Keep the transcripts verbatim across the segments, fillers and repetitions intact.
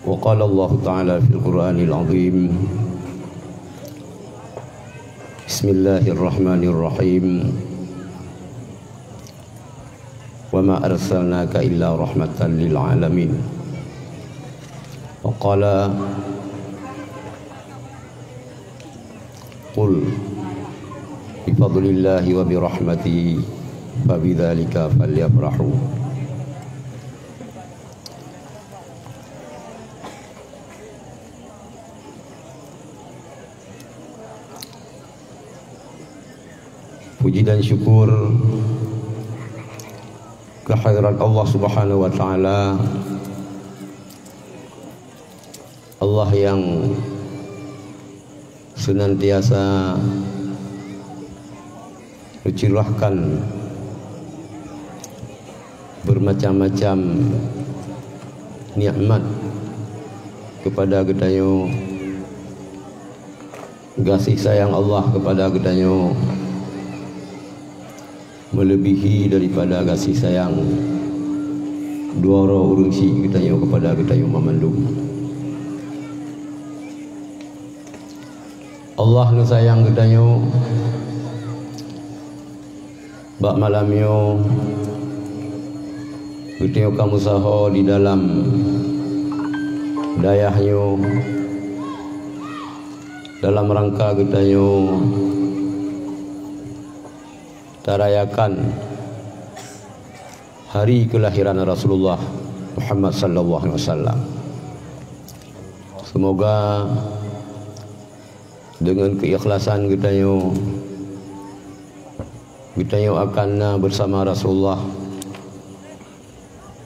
وقال الله تعالى في القرآن العظيم: بسم الله الرحمن الرحيم. وما أرسلناك إلا رحمة للعالمين. وقال: قل بفضل الله وبرحمته فبذلك فليفرحوا. Puji dan syukur kehadirat Allah Subhanahu wa Ta'ala, Allah yang senantiasa mencurahkan bermacam-macam nikmat kepada geutanyoe. Gaséh sayang Allah kepada geutanyoe meuleubèhi daripada gaséh sayang dua droe ureuëng syiek geutanyoe kepada geutanyoe mamandum. Allah neusayang geutanyoe. Bak malam nyoe, geutanyoe ka meusaho di dalam dayah nyoe, dalam rangka geutanyoe tarayakan hari kelahiran Rasulullah Muhammad sallallahu alaihi wasallam. Semoga dengan keikhlasan geutanyoe, geutanyoe akan na bersama Rasulullah,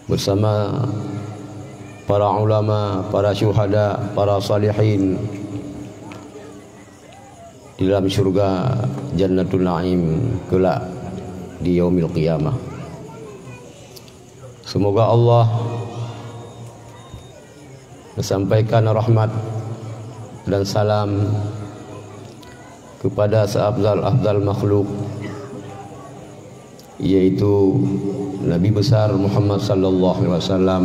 bersama para ulama, para syuhada, para salihin di dalam syurga Jannatul Naim kelak di yaumil qiyamah. Semoga Allah menyampaikan rahmat dan salam kepada seafdal-afdal makhluk, yaitu Nabi besar Muhammad sallallahu alaihi wasallam,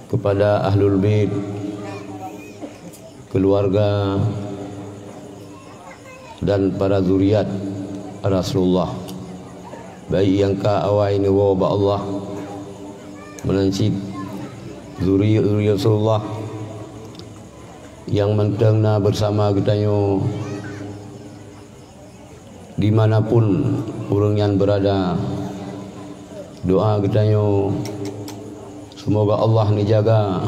kepada ahlul bait, keluarga, dan para zuriat Rasulullah, baik nyang ka awai neuwoe bak Allah, meunan cit zuriat-zuriat Rasulullah nyang mantong na bersama geutanyoe di mana pun ureuëng nyan beurada. Doa geutanyoe, semoga Allah neujaga,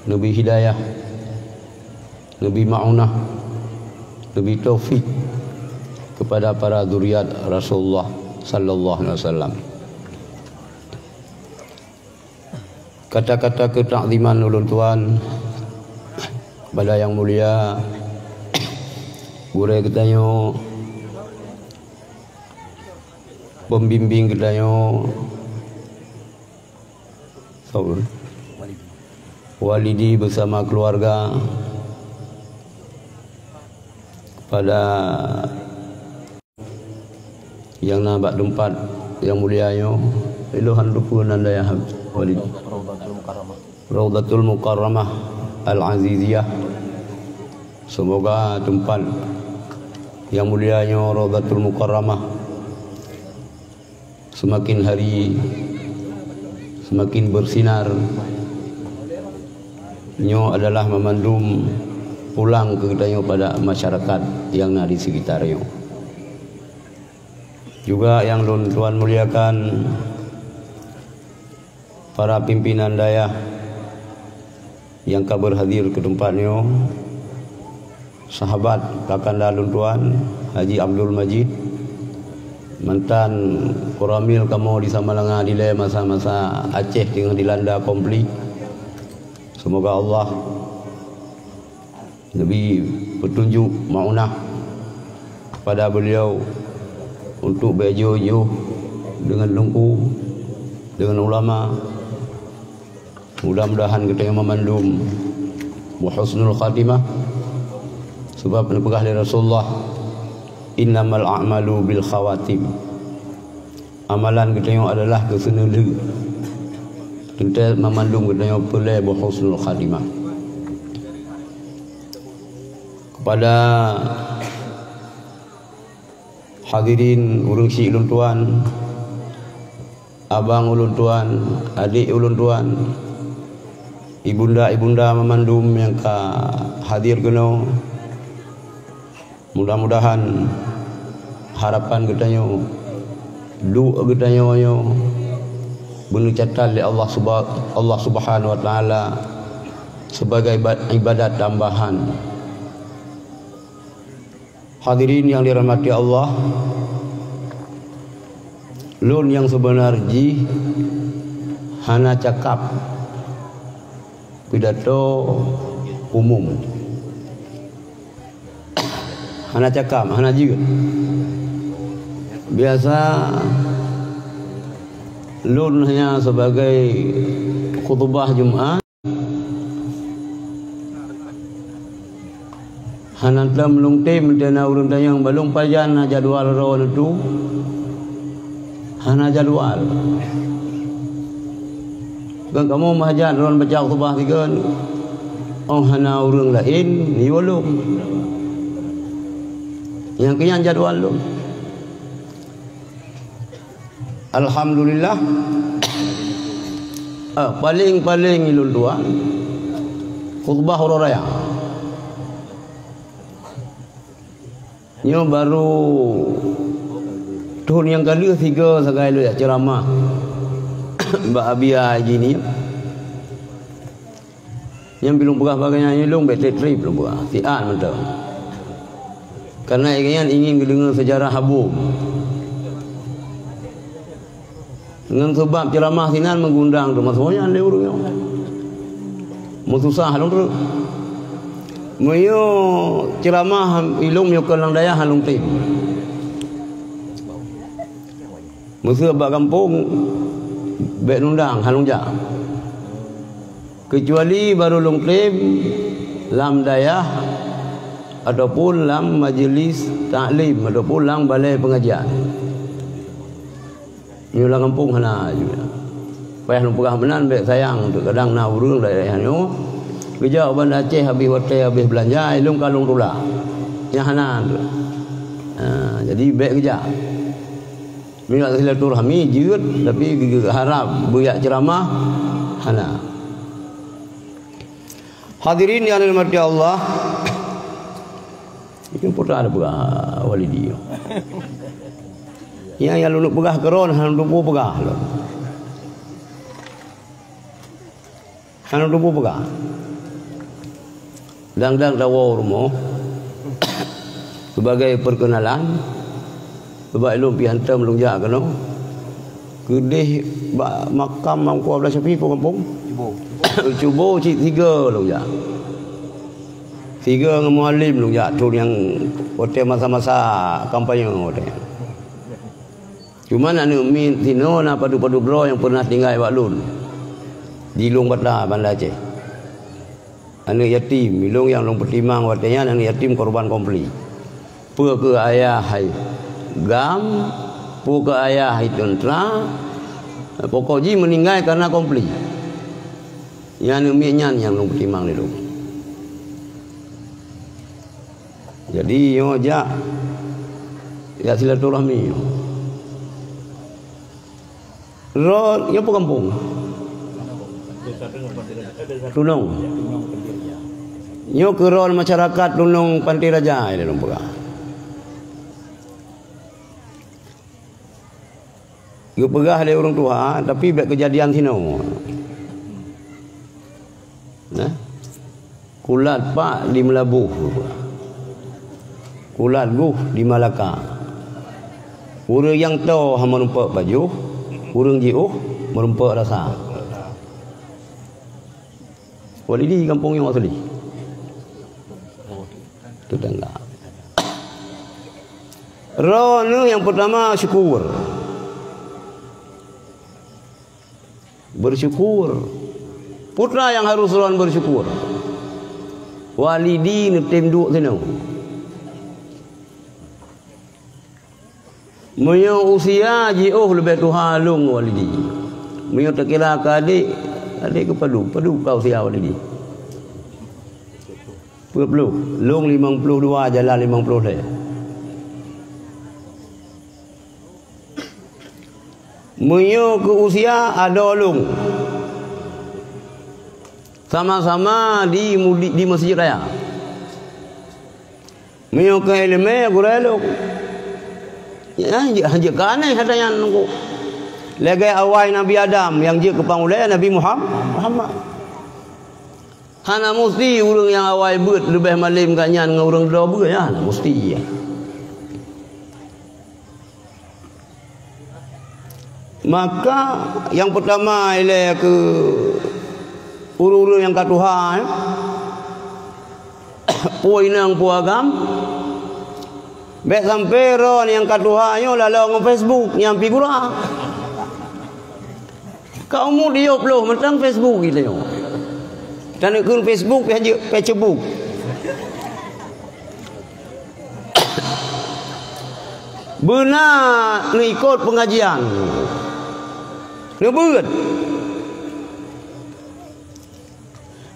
neubri hidayah, neubri maunah, neubri taufik kepada para zuriat Rasulullah sallallahu alaihi wasallam. Kata-kata keutakziman ulôn tuan kepada yang mulia gurée geutanyoe, pembimbing geutanyoe, Saul, Walidi bersama keluarga, kepada nyang na bak teumpat nyang mulia nyoe, ilôn han lupa nan dayah Walid. Raudatul Mukarramah Al-Aziziyah. Semoga teumpat nyang mulia nyoe, Raudatul Mukarramah, semakin hari semakin bersinar. Nyoe adalah memandum pulang keu geutanyoe pada masyarakat nyang na di sekitar nyoe. Juga nyang lôn tuan muliakan, para pimpinan dayah nyang ka berhadir keu teumpat nyoe, sahabat kakanda lôn tuan Haji Abdul Majid, mantan Koramil kamoe di Samalanga dilée masa-masa Aceh teungoh dilanda konflik. Semoga Allah neubri peutunjuk maunah kepada beliau untuk beujiôh-jiôh deungon teungku, deungon ulama. Mudah-mudahan geutanyoe meumandum beuhusnul khatimah, sebab neupeugah lé Rasulullah, "Innamal a'malu bil khawatim." Amalan geutanyoe adalah keu seuneulheueh. Teuntèe mamandum geutanyoe peureulèe beuhusnul khatimah. Kepada hadirin ureueng syik ulôn tuan, abang ulôn tuan, adék ulôn tuan, ibunda-ibunda mamandum nyang ka hadir keunoe, mudah-mudahan harapan geutanyoe, duek geutanyoe nyoe beuneucatat lé Allah Subha-, Allah Subhanahu wa Taala sebagai iba-, ibadat tambahan. Hadirin yang dirahmati Allah, lôn nyang seubeunar jih hana cakap pidato umum. Hana cakap, hana jeuet. Biasa lôn hanya sebagai khutubah Jumat. Hana tem lôn tem, teuntèe na ureueng tanyong, "Bak lôn pajan na jadwal droe neutu?" Hana jadwal. Kon kamoe meuhajat droe baca khutubah sigon. Oh hana ureueng laén, nyoe lôn. Nyang keu nyan jadwal lôn. Alhamdulillah. Ah, paléng-paléng ulôn tuan khutbah uroe raya. Nyoe barô thôn nyang ka lheueh sigoe sagai lôn jak ceuramah bak Abia jih nyoe. Nyang pih lôn peugah bak gobnyan, nyoe lôn bèk trép-trép lôn peugah, siat mantong. Karena gobnyan ingin geudeungoe seujarah Abon. Ngon seubab ceuramah sinan meugundang teuma semuanya lé ureueng nyoe. Meususah lôn treuk. Meunyoe ceuramah ilôn nyoe keu lam dayah lôn tem. Meuseu bak gampông bèk nundang, hana lôn jak. Keucuali barô lôn tem lam dayah ataupun lam majeulis taklim ataupun lam balèe peungajian. Nyoe lam gampông hana jih. Payah lôn peugah meunan bèk sayang, teuk kadang na ureueng dayah nyoe geujak u Banda Aceh habéh watèe, habéh beulanja, ilôn ka lôn tulak. Nyan hana. Ha, jadi bèk geujak. Meunyoe silaturahmi jeuet, tapi geuharab beujak ceuramah hana. Hadirin yang dirahmati Allah, nyoe putra ada peugah Walidi. Nyang, nyang lôn peugah keu droe hana lôn tupeue peugah lôn. Hana lôn tupeue peugah. Dang-dang tawoe rumoh, sebagai perkenalan, sebab ilôn pih hantom lôn jak keunoe. Keudeh bak makam Mangku Abdullah Syafi'i po gampông? Cubo. Cubo cit sigoe lôn jak. Sigoe ngon Mualem lôn jak, thôn nyang watèe masa-masa kampanye watèe nyan. Cuman aneuk miet sinoe na padub-padub droe nyang pernah tinggai bak lôn di Lueng Bata, Banda Aceh. Aneuk yatim, ilôn nyang lôn peutimang watèe nyan aneuk yatim korban konflik. Peu keuh ayah hai GAM, peu keuh ayah hai teuntra, pokok jih meuninggai karena konflik. Nyan aneuk miet nyan nyang lôn peutimang lé lôn. Jadi, nyoe jak, jak silaturahmi nyoe. Droe, nyoe peue gampông? Tunong. Nyoe keu droe masyarakat Tunong Panté Raja, ilôn peugah. Geupeugah lé ureueng tuha, tapi bèk keujadian sinoe. Nah, kulat pak di Meulaboh, kulat guh di Malaka. Ureueng nyang toe hana meurumpok pajoh, ureueng jiôh meurumpok rasa. Walidi gampông nyoe asli. Tetangga. Droeneuh nyang peutama syukur. Bersyukur. Peue nyang harôh droeneuh bersyukur? Walidi neutem duek sinoe. Meunyoe usia jiôh leubeh tuha lôn ngon Walidi, Meunyoe takira keu adék, adék keu padum, padum ka usia Walidi? Peuet ploh, lôn limong ploh dua, jalan limong ploh lhèe. Meunyoe keu usia adoe lôn, sama-sama di mudi-, di Meuseujid Raya. Meunyoe keu ileumèe gurèe lôn, ya, hanjeuet, hanjeuet keu aneh ata nyan nunggu. Lagèe awai Nabi Adam nyang jeuet keu pangulèe Nabi Muham-, Muhammad. Hana musti ureueng nyang awai beuet leubeh malém gobnyan ngon ureueng droe beuet, ya, hana musti, ya. Maka nyang peutama ilèe keu ureueng-ureueng nyang ka tuha, eh, peue inong peue agam, bèk sampoe droe nyang ka tuha nyoe laloe ngon Facebook nyang pi gura. Ka umu dua ploh mantong Facebook geutanyoe. Taneukheun Facebook pih jeuet Facebook. Beuna neuikot peungajian. Neubeuet.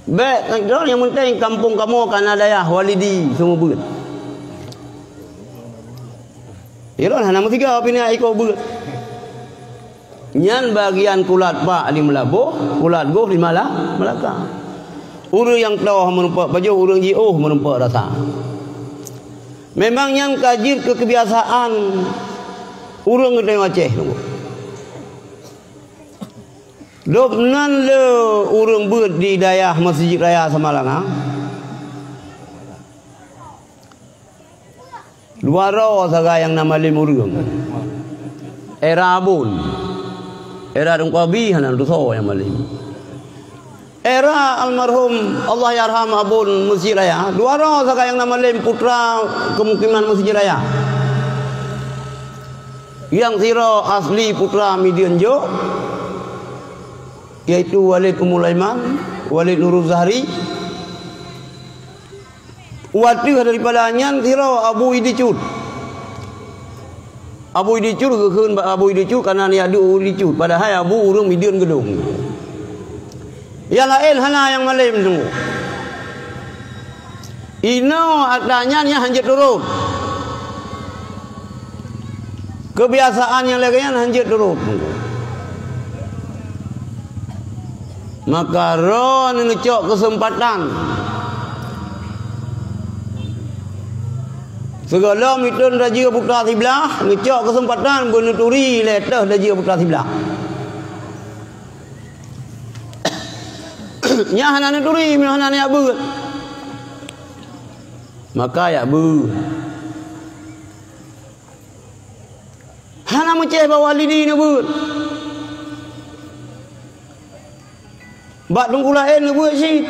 Bèk, nyang penting kampông kamoe ka na dayah Walidi seumeubeuet. Ilôn hana meusigoe pineuk ikot beuet. Nyan bagian kulat pak di Meulaboh, kulat goh di Mala-, Melaka. Ureueng nyang toh meurumpok pajoh, ureueng jiôh meurumpok rasa. Memang nyan ka jeuet keu keubiasaan ureueng geutanyoe Aceh. Lôb nan le ureueng beuet di dayah Meuseujid Raya Samalanga. Dua droe sagai nyang na malém ureueng. Era Abon, era Teungku Abi hana tusoe nyang malém. Era almarhum Allahyarham Abon Meuseujid Raya, dua droe sagai nyang na malém putra keumukiman Meuseujid Raya. Nyang sidroe asli putra Mideuen Jok, yaitu Walid Ummul Aiman, Walid Nurul Zahri. Watèe daripada nyan sidroe Abu Idi Cut. Abu Idi Cut geukheun bak Abu Idi Cut kareuna nyan Abu Idi Cut, padahai Abu ureueng Mideuen Geudong. Nyang laén hana nyang malém teungku. Inoe ata nyan nyang hanjeuet turot. Keubiasaan nyang lagèe nyan hanjeuet turot. Maka droeneuh neucok keuseumpatan. Sigohlom itôn rajeue putra siblah, neucok keuseumpatan beuneuturi lé teuh rajeue putra siblah. Nyan hana neuturi, nyan hana neujak beuet. Maka jak beuet. Hana meucéh bak Walidi neubeuet. Bak teungku laén neubeuet cit.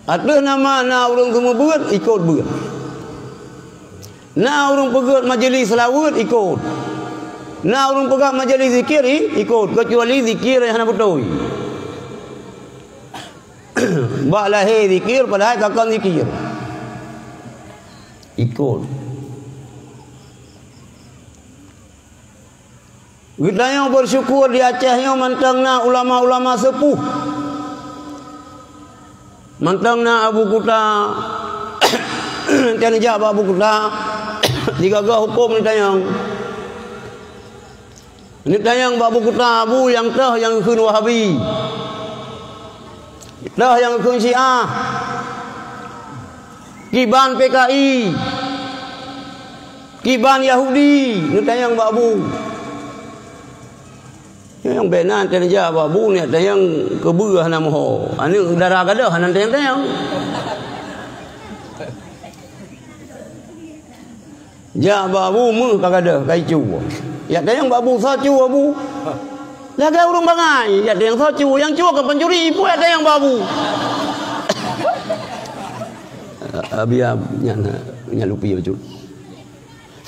Ateueh nama na ureueng seumeubeuet, ikot beuet. Na ureueng peugèt majelis seulaweuet, ikot. Na ureueng peugah majelis zikir, i-, ikot, keucuali zikir nyang hana beutôi. Bak lahé zikir, padahai ka kon zikir. Ikot. Geutanyoe beusyukur di Aceh nyoe mantong na ulama-ulama seupôh. Mantong na Abu Kuta, nyang jak bak Abu Kuta, sigagah hukôm neutanyong. Neutanyong bak Abu Kuta, Abu, nyang toh nyang geukheun Wahabi, toh nyang geukheun Syiah, kiban P K I, kiban Yahudi, neutanyong bak Abu. Nyang bèk na teuh jak bak Abu, neutanyong keubeue hana meuho. Aneuk dara gadôh hana teuh tanyong. Jak bak Abu, méuh ka gadôh, ka icue. Jak tanyong bak Abu, soe cue Abu? Lagèe ureueng bangai, jak tanyong soe cue, nyang cue kan pancuri, peue jak tanyong bak Abu? Abi, nyan, nyan lupi bacut.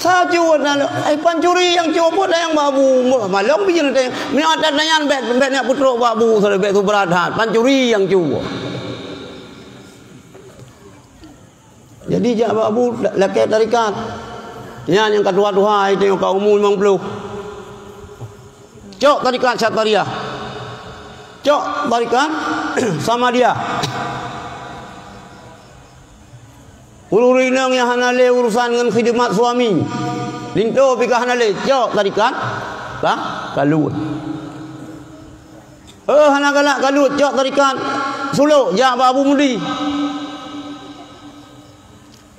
Soe cue na, eh, pancuri nyang cue, peue tanyong bak Abu? Malông bijéh tanyong. Meunyoe ata nyan bèk, bèk neujak peutrok bak Abu, bèk subra that. Pancuri nyang cue. Jadi jak bak Abu lakèe tarekat. Nyan nyang ka tuha-tuha, itu nyang ka umu limong ploh. Cok tarekat Syatariah. Cok tarekat Samadiyah. Ureuëng-ureuëng inong nyang hana lé urusan ngon khidmat suami, linto pih ka hana lé, cok tarekat ka, kalut. Oh, hana galak kalut, cok tarekat sulok, jak bak Abu Mudi.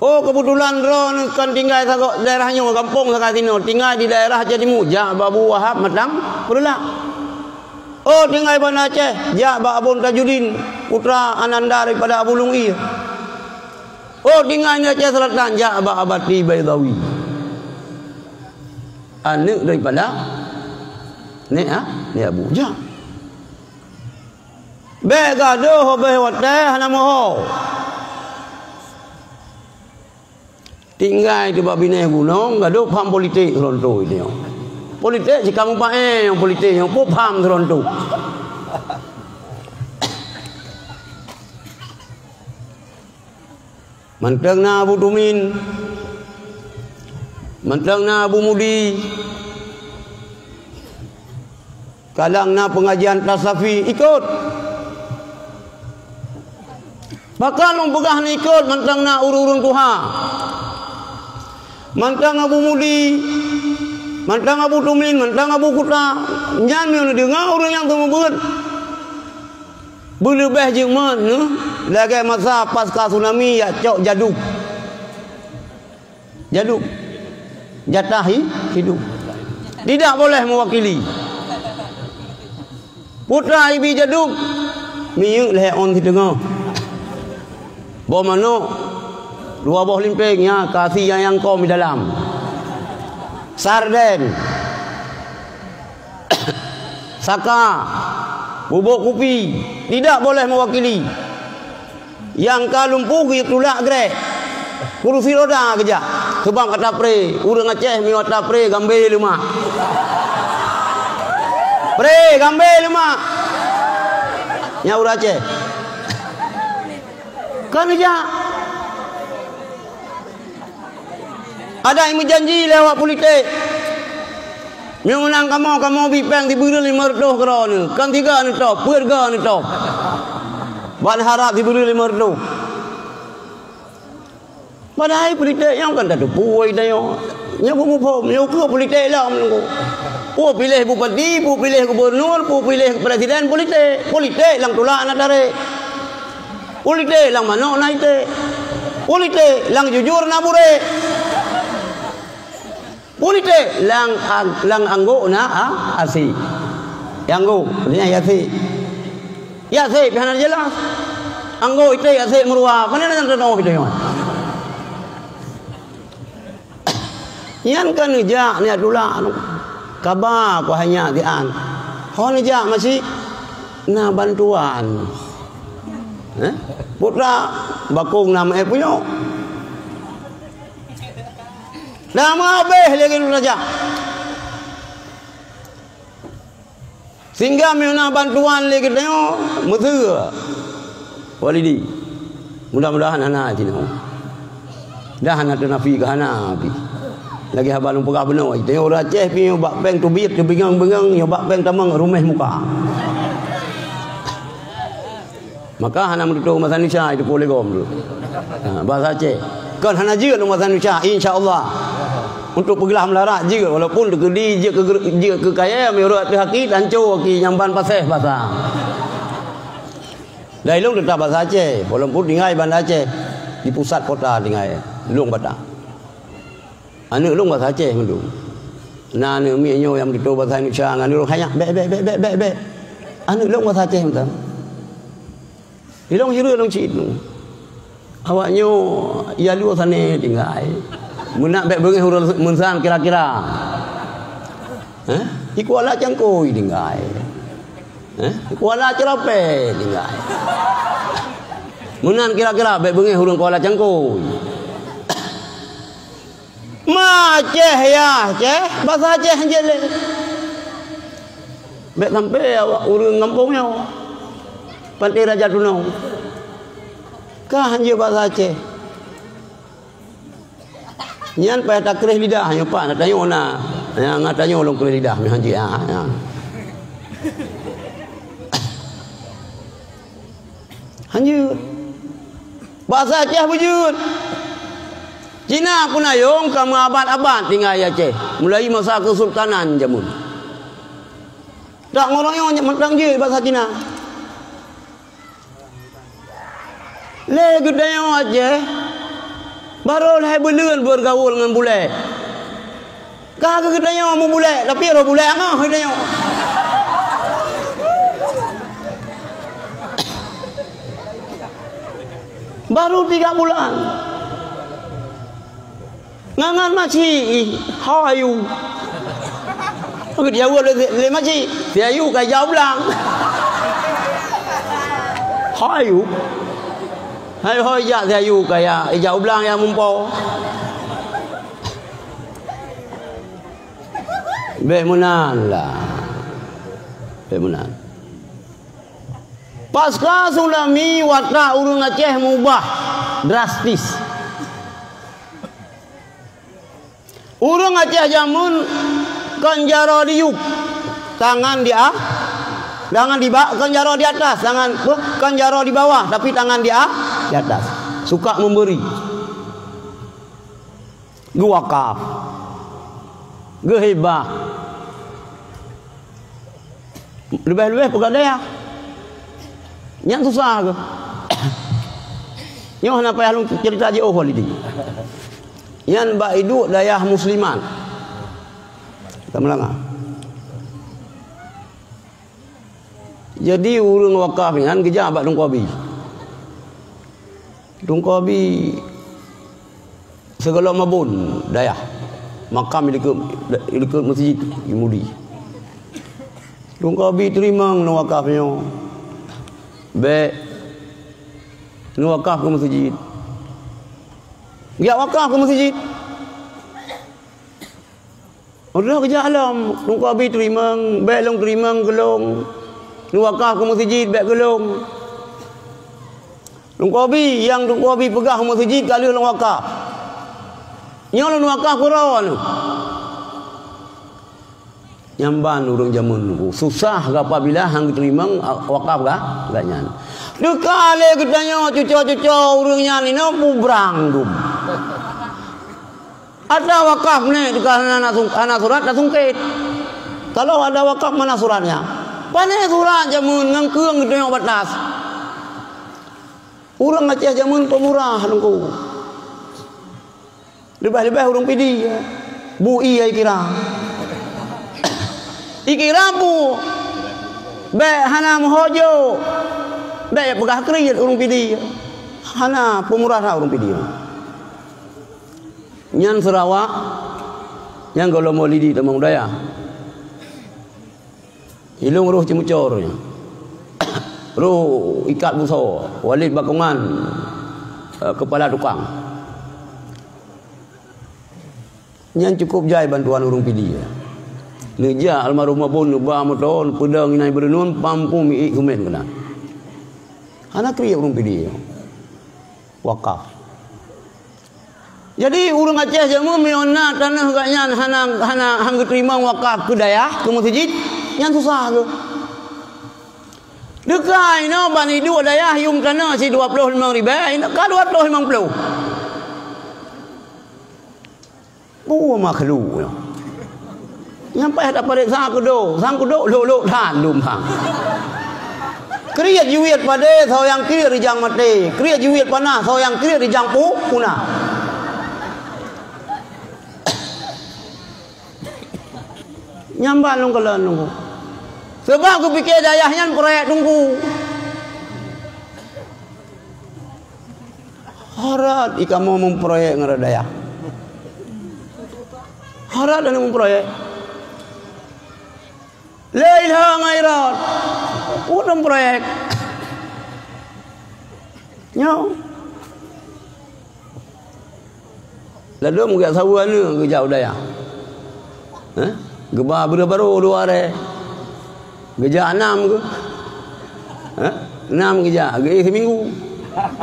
Oh, keubeutulan droeneuh kon tinggai sagoe daerah nyoe, gampông sagai sinoe, tinggai di daerah Aceh Timu, jak bak Abu Wahab Matang Peureulak. Oh, tinggai Banda Aceh, jak bak Abon Tajudin, putra Ananda daripada Abu Lung Ie. Oh, tinggai di Aceh Selatan, jak bak Abati Baidawi. Aneuëk daripada Nek, ha? Nek Abu, jak. Bék gadôh óh beh watée hana meuho. Tinggai teubak binéh gunong, gadôh pham politik seuronto nyoe. Politik si kamoe paéh nyang politik nyang peue pham seuronto. Mantong na Abu Tumin, mantong na Abu Mudi, kadang na pengajian tasafi ikot. Bahkan lôn peugah na ikot mantong na ureuëng-ureuëng tuha. Mantong Abu Mudi, mantong Abu Tumin, mantong Abu Kuta. Nyan meunyoe neudeungoe ureuëng nyang seumeubeuet. Beuleubeh jeuet meunan, lagée masa pasca tsunami jak cok jaduk. Jaduk. Jatah hi-, hidup. Tidak boleh mewakili. Putra ibi jaduk, minyeuk lhée ôn siteungoh. Boh manok, dua boh limpeng, ya, kasi nyang, nyang kom di dalam. Sarden. Saka, bubok kupi, tidak boleh mewakili. Nyang ka lumpuh geutulak grek. Kurusi roda geujak. Keubang ata pre, ureuëng Aceh meunyoe ata pre gambé leumak. Pre gambé leumak. Nyan ureuëng Aceh. Kan geujak. Ada nyang meujanji lé awak politik. Meunyoe meunang kamoe, kamoe bi péng sibuleuen limong reutôh keu droeneuh. Kan tiga neutoh, peuet ga neutoh. Ban harab sibuleuen limong reutôh. Padahai politik nyang kan tateupeue tanyoe. Nyoe peue muphom, nyoe keuh politik lom nunggu. Peue piléh bupati, peue piléh gubunur, peue piléh presiden, politik. Politik lam tulak na tarek. Politik lam manok na iték. Politik lam jujur na burek. Politik lam ang-, lam anggôk na a-, asi. Anggôk, maksudnya asi. Asi pih hana jelas. Anggôk iték asi meurua, pane na tanoh itu nyoe. Nyan kan neujak, neujak tulak. Kaba ku hanya di an. Ho neujak masih na bantuan. Eh? Putra bakong nama eh punyok. Dah meuhabéh lagi tu saja. Sehingga meunyoe na bantuan lé geutanyoe, meuteue. Walidi. Mudah-mudahan hana jinoe. Dah hana teunafi keu hana pi. Lagi haba lôn peugah bunoe, geutanyoe ureuëng Aceh pi nyoe bak péng teubiet, teubingang-bingang, nyoe bak péng tamong ruméh muka. Maka hana meututoe masa Indonesia itu pole gom tu. Ha, bahasa Aceh. Kan hana jeuet masa Indonesia, insya Allah. Untuk peuglah meularat jeuet, walaupun teukeudi jeuet keu, jeuet keu kayée, meurot teuh aki, tanco aki, nyang ban paséh basa. Dai lôn teutap bahasa Aceh, walaupun tinggai Banda Aceh, di pusat kota tinggai, lôn Batak. Aneuëk lôn bahasa Aceh mandum. Na aneuëk miet nyoe nyang meututoe bahasa Indonesia ngon ureuëng khanyak, bek, bek, bek, bek, bek, bek. Aneuëk lôn bahasa Aceh mantong. Ilong hireuen lôn cit nyoe. Awak nyoe ya luwa sané tinggai. Meunak bek beungéh ureuëng meunsan kira-kira. Hah? I Kuala Cangkôi tinggai. Hah? I Kuala Cerape tinggai. Meunan kira-kira bek beungéh ureuëng Kuala Cangkôi. Ma Aceh ya Aceh, bahasa Aceh hanjeuet lé. Bek sampai awak ureuëng gampông nyoe. Pantai Raja Tunong. Ka hanjeuet bahasa Aceh. Nyan payah takréh lidah, nyoe pat, na tanyoe na. Nyang na tanyoe lôn kréh lidah, meuhan jih, ah, ya. Hanjeuet. Basa Aceh beujeuet. Cina peunayong ka meuabad-abad tinggai Aceh, mulai masa keusultanan jameun. Tak ngon roh nyoe mantong jeuet basa Cina. Lé geutanyoe Aceh, barô lhèe buleuen beurgaul ngon bulèe. Ka geutanyoe meubulèe, tapi roh bulèe angoh geutanyoe. Baru tiga bulan. Ngan-ngan maci, "How are you?" Geujaweueb lé, lé maci, "Siayu ka ijak u blang." "How are you?" Hai hôi jak siayu ka ya, ijak u blang ya mumpo. Bèk meunan lah. Bèk meunan. Pasca tsunami, watak ureueng Aceh mubah drastis. Ureueng Aceh jameun kon jaroe di yup, tangan di a-, tangan di ba-, kon jaroe di atas, tangan, kon jaroe di bawah, tapi tangan di a-, di atas. Suka memberi. Geuwakaf. Geuhibah. Leubeh-leubeh peugah dayah. Nyan susah geuh. Nyoe hana payah lôn cerita jiôh lé. Nyan bak iduek dayah muslimat. Ka meulanga. Jadi ureueng wakaf nyan geujak bak Teungku Abi. Teungku Abi sigohlom mabôn dayah, makam di likôt, di likôt meuseujid di Mudi. Teungku Abi teurimong lôn wakaf nyoe. Bèk lôn wakaf keu meuseujid. Jak wakaf keu meuseujid. Udah geujak lom, Teungku Abi teurimong, bèk lôn teurimong keu lôn. Lôn wakaf keu meuseujid, bèk keu lôn. Teungku Abi, nyang Teungku Abi peugah meuseujid ka lheueh lôn wakaf. Nyoe lôn wakaf keu droeneuh. Nyan ban ureueng jameun nyoe susah apabila han geuteurimong wakaf geuh, geuh nyan. Teuka lé geutanyoe cuco-cuco ureueng nyan inoe bubrang dum. Ada wakaf nèh, teuka hana, hana sung-, hana surat, na sungkét. Kalau ada wakaf, mana suratnya? Pané surat jameun ngon keueng geutanyoe batas. Ureueng Aceh jameun peumurah, Teungku. Leubeh-leubeh ureueng Pidie. Bu ie ikira. Ikira bu. Bèk hana meuhojo. Bèk peugah kriet ureueng Pidie. Hana peumurah that ureueng Pidie. Nyan Sarawak, nyan gohlom Walidi tamong dayah. Ilôn roh Ceumucor nyan. Roh ikat busoe, Walid Bakongan, eh, keupala tukang. Nyan cukôp jai bantuan ureueng Pidie. Neujak almarhum Abon neuba moto, neupeudong inan beureunon, pampung miék seumén keunan. Hana kriet ureueng Pidie nyoe. Wakaf. Jadi, ureueng Aceh jameun meunyoe na tanoh geuh nyan hana, hana, han geuteurimong wakaf keu dayah, keu meuseujid, nyan susah geuh. Teuka inoe ban iduek dayah yuem tanoh si dua ploh limong ribèe, inoe ka dua ploh limong ploh. Peue makhluk nyoe? Nyang payah tapareksa keudo, sang keudo lhok-lhok that dum sang. Kriet jiwiet padé, soe nyang kriet rijang maté. Kriet jiwiet panah, soe nyang kriet rijang pu-, punah. Nyan ban lôn kalon Teungku. Sabab geupiké dayah nyan proyek Teungku. Harôh ikamoe meuproyek ngon dayah. Harôh dan meuproyek. Lé ilhong airat. Udong proyek. Nyoe. Ladôm geujak saweue aneuk geujak u dayah. Hah? Geuba beureuh barô dua aré. Geujak nam geuh. Hah? Nam geujak, geuéh siminggu.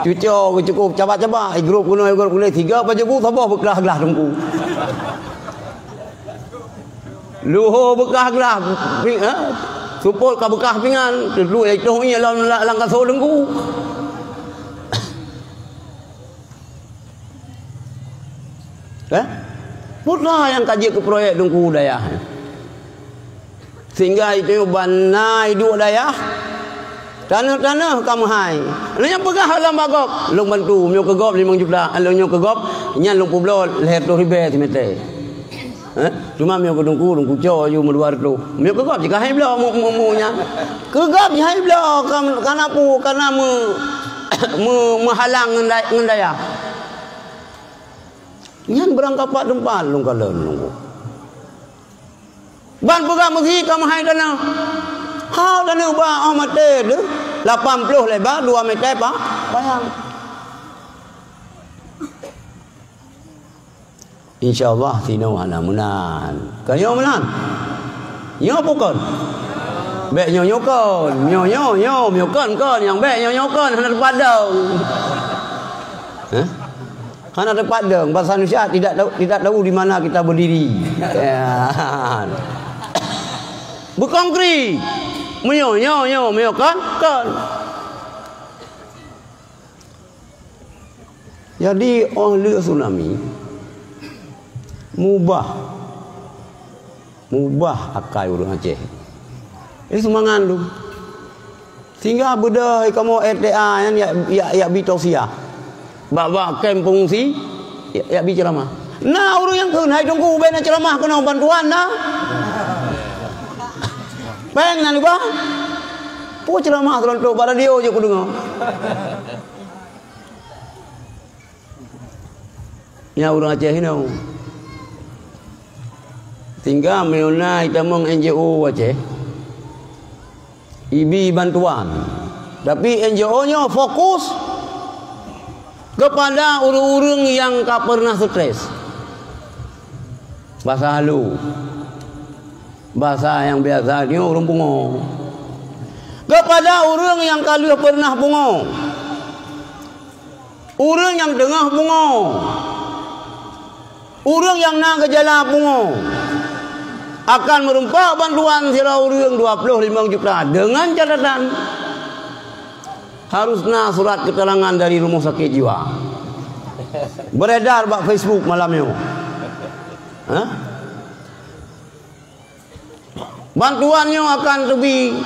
Cuco geucukôp cabak-cabak, i grup keunoe, i grup keunoe, tiga pajoh bu saboh beukah glah teungku. Luho beukah glah, pi-, eh, supôt ka beukah pingan, teutôh itôh ié lam, lam, lam kasô teungku. Eh? Peue nyang ka jeuet keu proyek teungku dayah? Sehingga itu ban na iduek dayah, tanoh-tanoh ka meuhai. Nyang peugah lam bak gob, lôn bantu, meunyoe keu gob limong juta, lôn nyoe keu gob, nyan lôn peubloe lhèe reutôh ribèe simètè. Eh? Cuma meunyoe keu teungku, teungku cok aju meudua reutôh. Meunyoe keu gob, jih ka hai bloe mu, mu, mu nyan. Keu gob jih hai bloe, ka, ka na peue, ka na meu-, meu-, meuhalang ngon da-, ngon dayah. Nyan beurangkapat teumpat lôn kalon nunggu. Ban peugah meusi ka meuhai tanoh. Hau tanoh ba oh maté deuh, lapan ploh leba, dua meter pa-, panyang. Insya Allah sinoe hana meunan. Ka nyoe meunan? Nyoe pukon? Bèk nyoe nyoe kon. Nyoe nyoe nyoe, nyoe kon kon. Nyang bèk nyoe nyoe kon. Hana teupadong. Hah? Hana teupadong, bahasa Indonesia tidak tahu, tidak tahu di mana kita berdiri. Ya. Beukongkrit. Meunyoe, nyoe, nyoe, meunyoe kon, kon. Jadi, óh lheueh tsunami, mubah. Mubah akai ureuëng Aceh. Jadi seumangat lom. Sehingga beudôh kamoe R T A nyan yak, yak, yak bi tausiah. Bak-bak kem peungungsi, yak, yak bi ceuramah. Na ureuëng nyang kheun, "Hai Teungku, bèk na ceuramah keunoe bantuan na." Péng na leubeh. Peue ceuramah seulontok bak radio je kudeungoe. Nyan ureuëng Aceh inoe. Tinggai meunyoe na itamong N G O Aceh, ibi bantuan. Tapi N G O nyoe fokus kepada ureuëng-ureuëng nyang ka pernah stres. Bahasa halu. Bahasa nyang biasa nyoe ureuëng pungo. Kepada ureuëng nyang ka lheueh pernah pungo. Ureuëng nyang teungoh pungo, ureuëng nyang na geujala pungo, akan meureumpok bantuan sidroe ureuëng dua ploh limong juta, deungon catatan harus na surat keterangan dari rumah sakit jiwa. Beredar bak Facebook malam nyoe. Hah? Bantuan nyoe akan teubi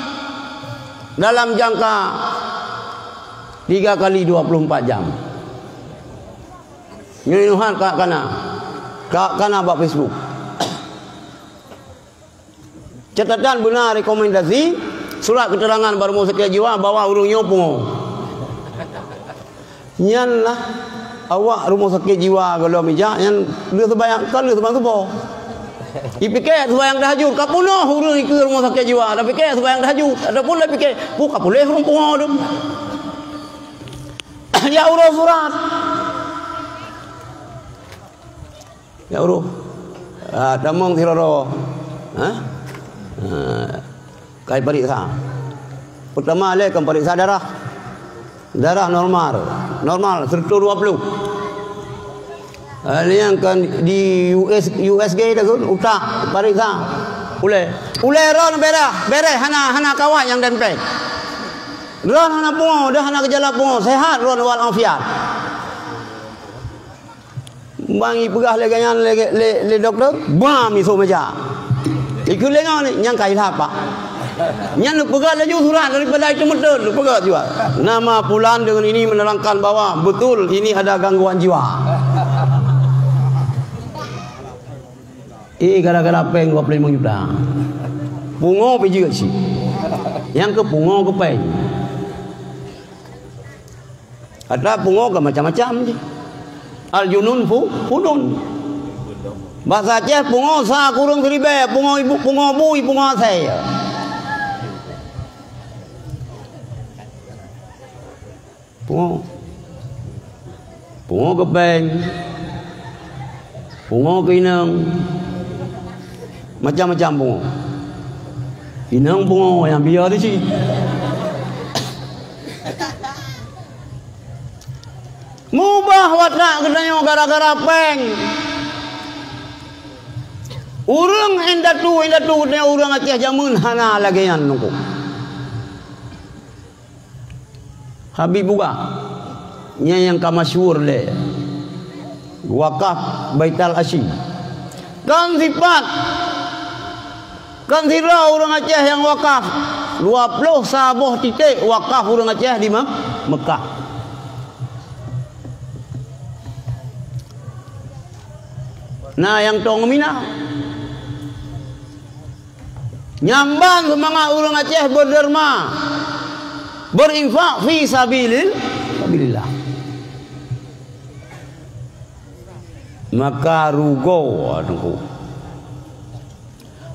dalam jangka tiga kali dua puluh empat jam. Nyoe Nuhan ka kana, ka kana bak Facebook. Catatan beuna rekomendasi, surat keterangan bak rumah sakit jiwa bahwa ureuëng nyoe pungo. Nyan lah awak rumah sakit jiwa gohlom ijak nyan lheueh seubayang, ka lheueh seubayang suboh. Ipike seubayang tahajud, ka peunoh ureuëng ikeue rumah sakit jiwa, tapike seubayang tahajud, ataupun tapike, "Peue ka puléh ureuëng pungo dum." Ya ureuëng surat. Ya ureuëng. Ah, tamong sidroe. Ha? Ah. Kai pariksa. Peutama lé kan pariksa darah. Darah normal. Normal, seratus dua puluh. Ah, nyang kan di U S, U S G dah kan, utak pariksa. Ulèe. Ulèe ron bereh, bereh hana, hana kawat nyang dempé. Ron hana pungo, dah hana geujala pungo, sehat ron wal afiat. Bang ipeugah lé gobnyan lé, lé, lé dokto, bam isoe meja. Ikheun lé ngon nyang ka ilhap, Pak. Nyan neupeugah laju surat daripada itu meuteun, neupeugah jua. Nama pulan dengan ini menerangkan bahwa betul ini ada gangguan jiwa. Eh, gara-gara péng dua puluh lima juta. Pungo pih jeuet cit. Nyang keu pungo keu péng. Ata pungo ka macam-macam jih. Al-junun fu-, funun. Bahasa Aceh, pungo sa kureueng siribèe, pungo ibu, pungo bu, pungo asèe. Pungo. Pungo keu péng. Pungo keu inong. Macam-macam pungo. Inong pungo nyang biya di cit. Mubah watak geutanyoe gara-gara péng. Ureuëng indatu-indatu geutanyoe ureuëng Aceh jameun hana lagée nyan nungku. Habib Buga, nyan nyang ka masyhur lé wakaf Baital Asyim. Kan sipat, kan sidroe ureuëng Aceh nyang wakaf, dua ploh saboh titék wakaf ureuëng Aceh di Me-, Mekah. Na nyang tong Mina. Nyang ban seumangat ureuëng Aceh berderma, berinfak fi sabilil-, sabilillah. Maka rugoe, Teungku.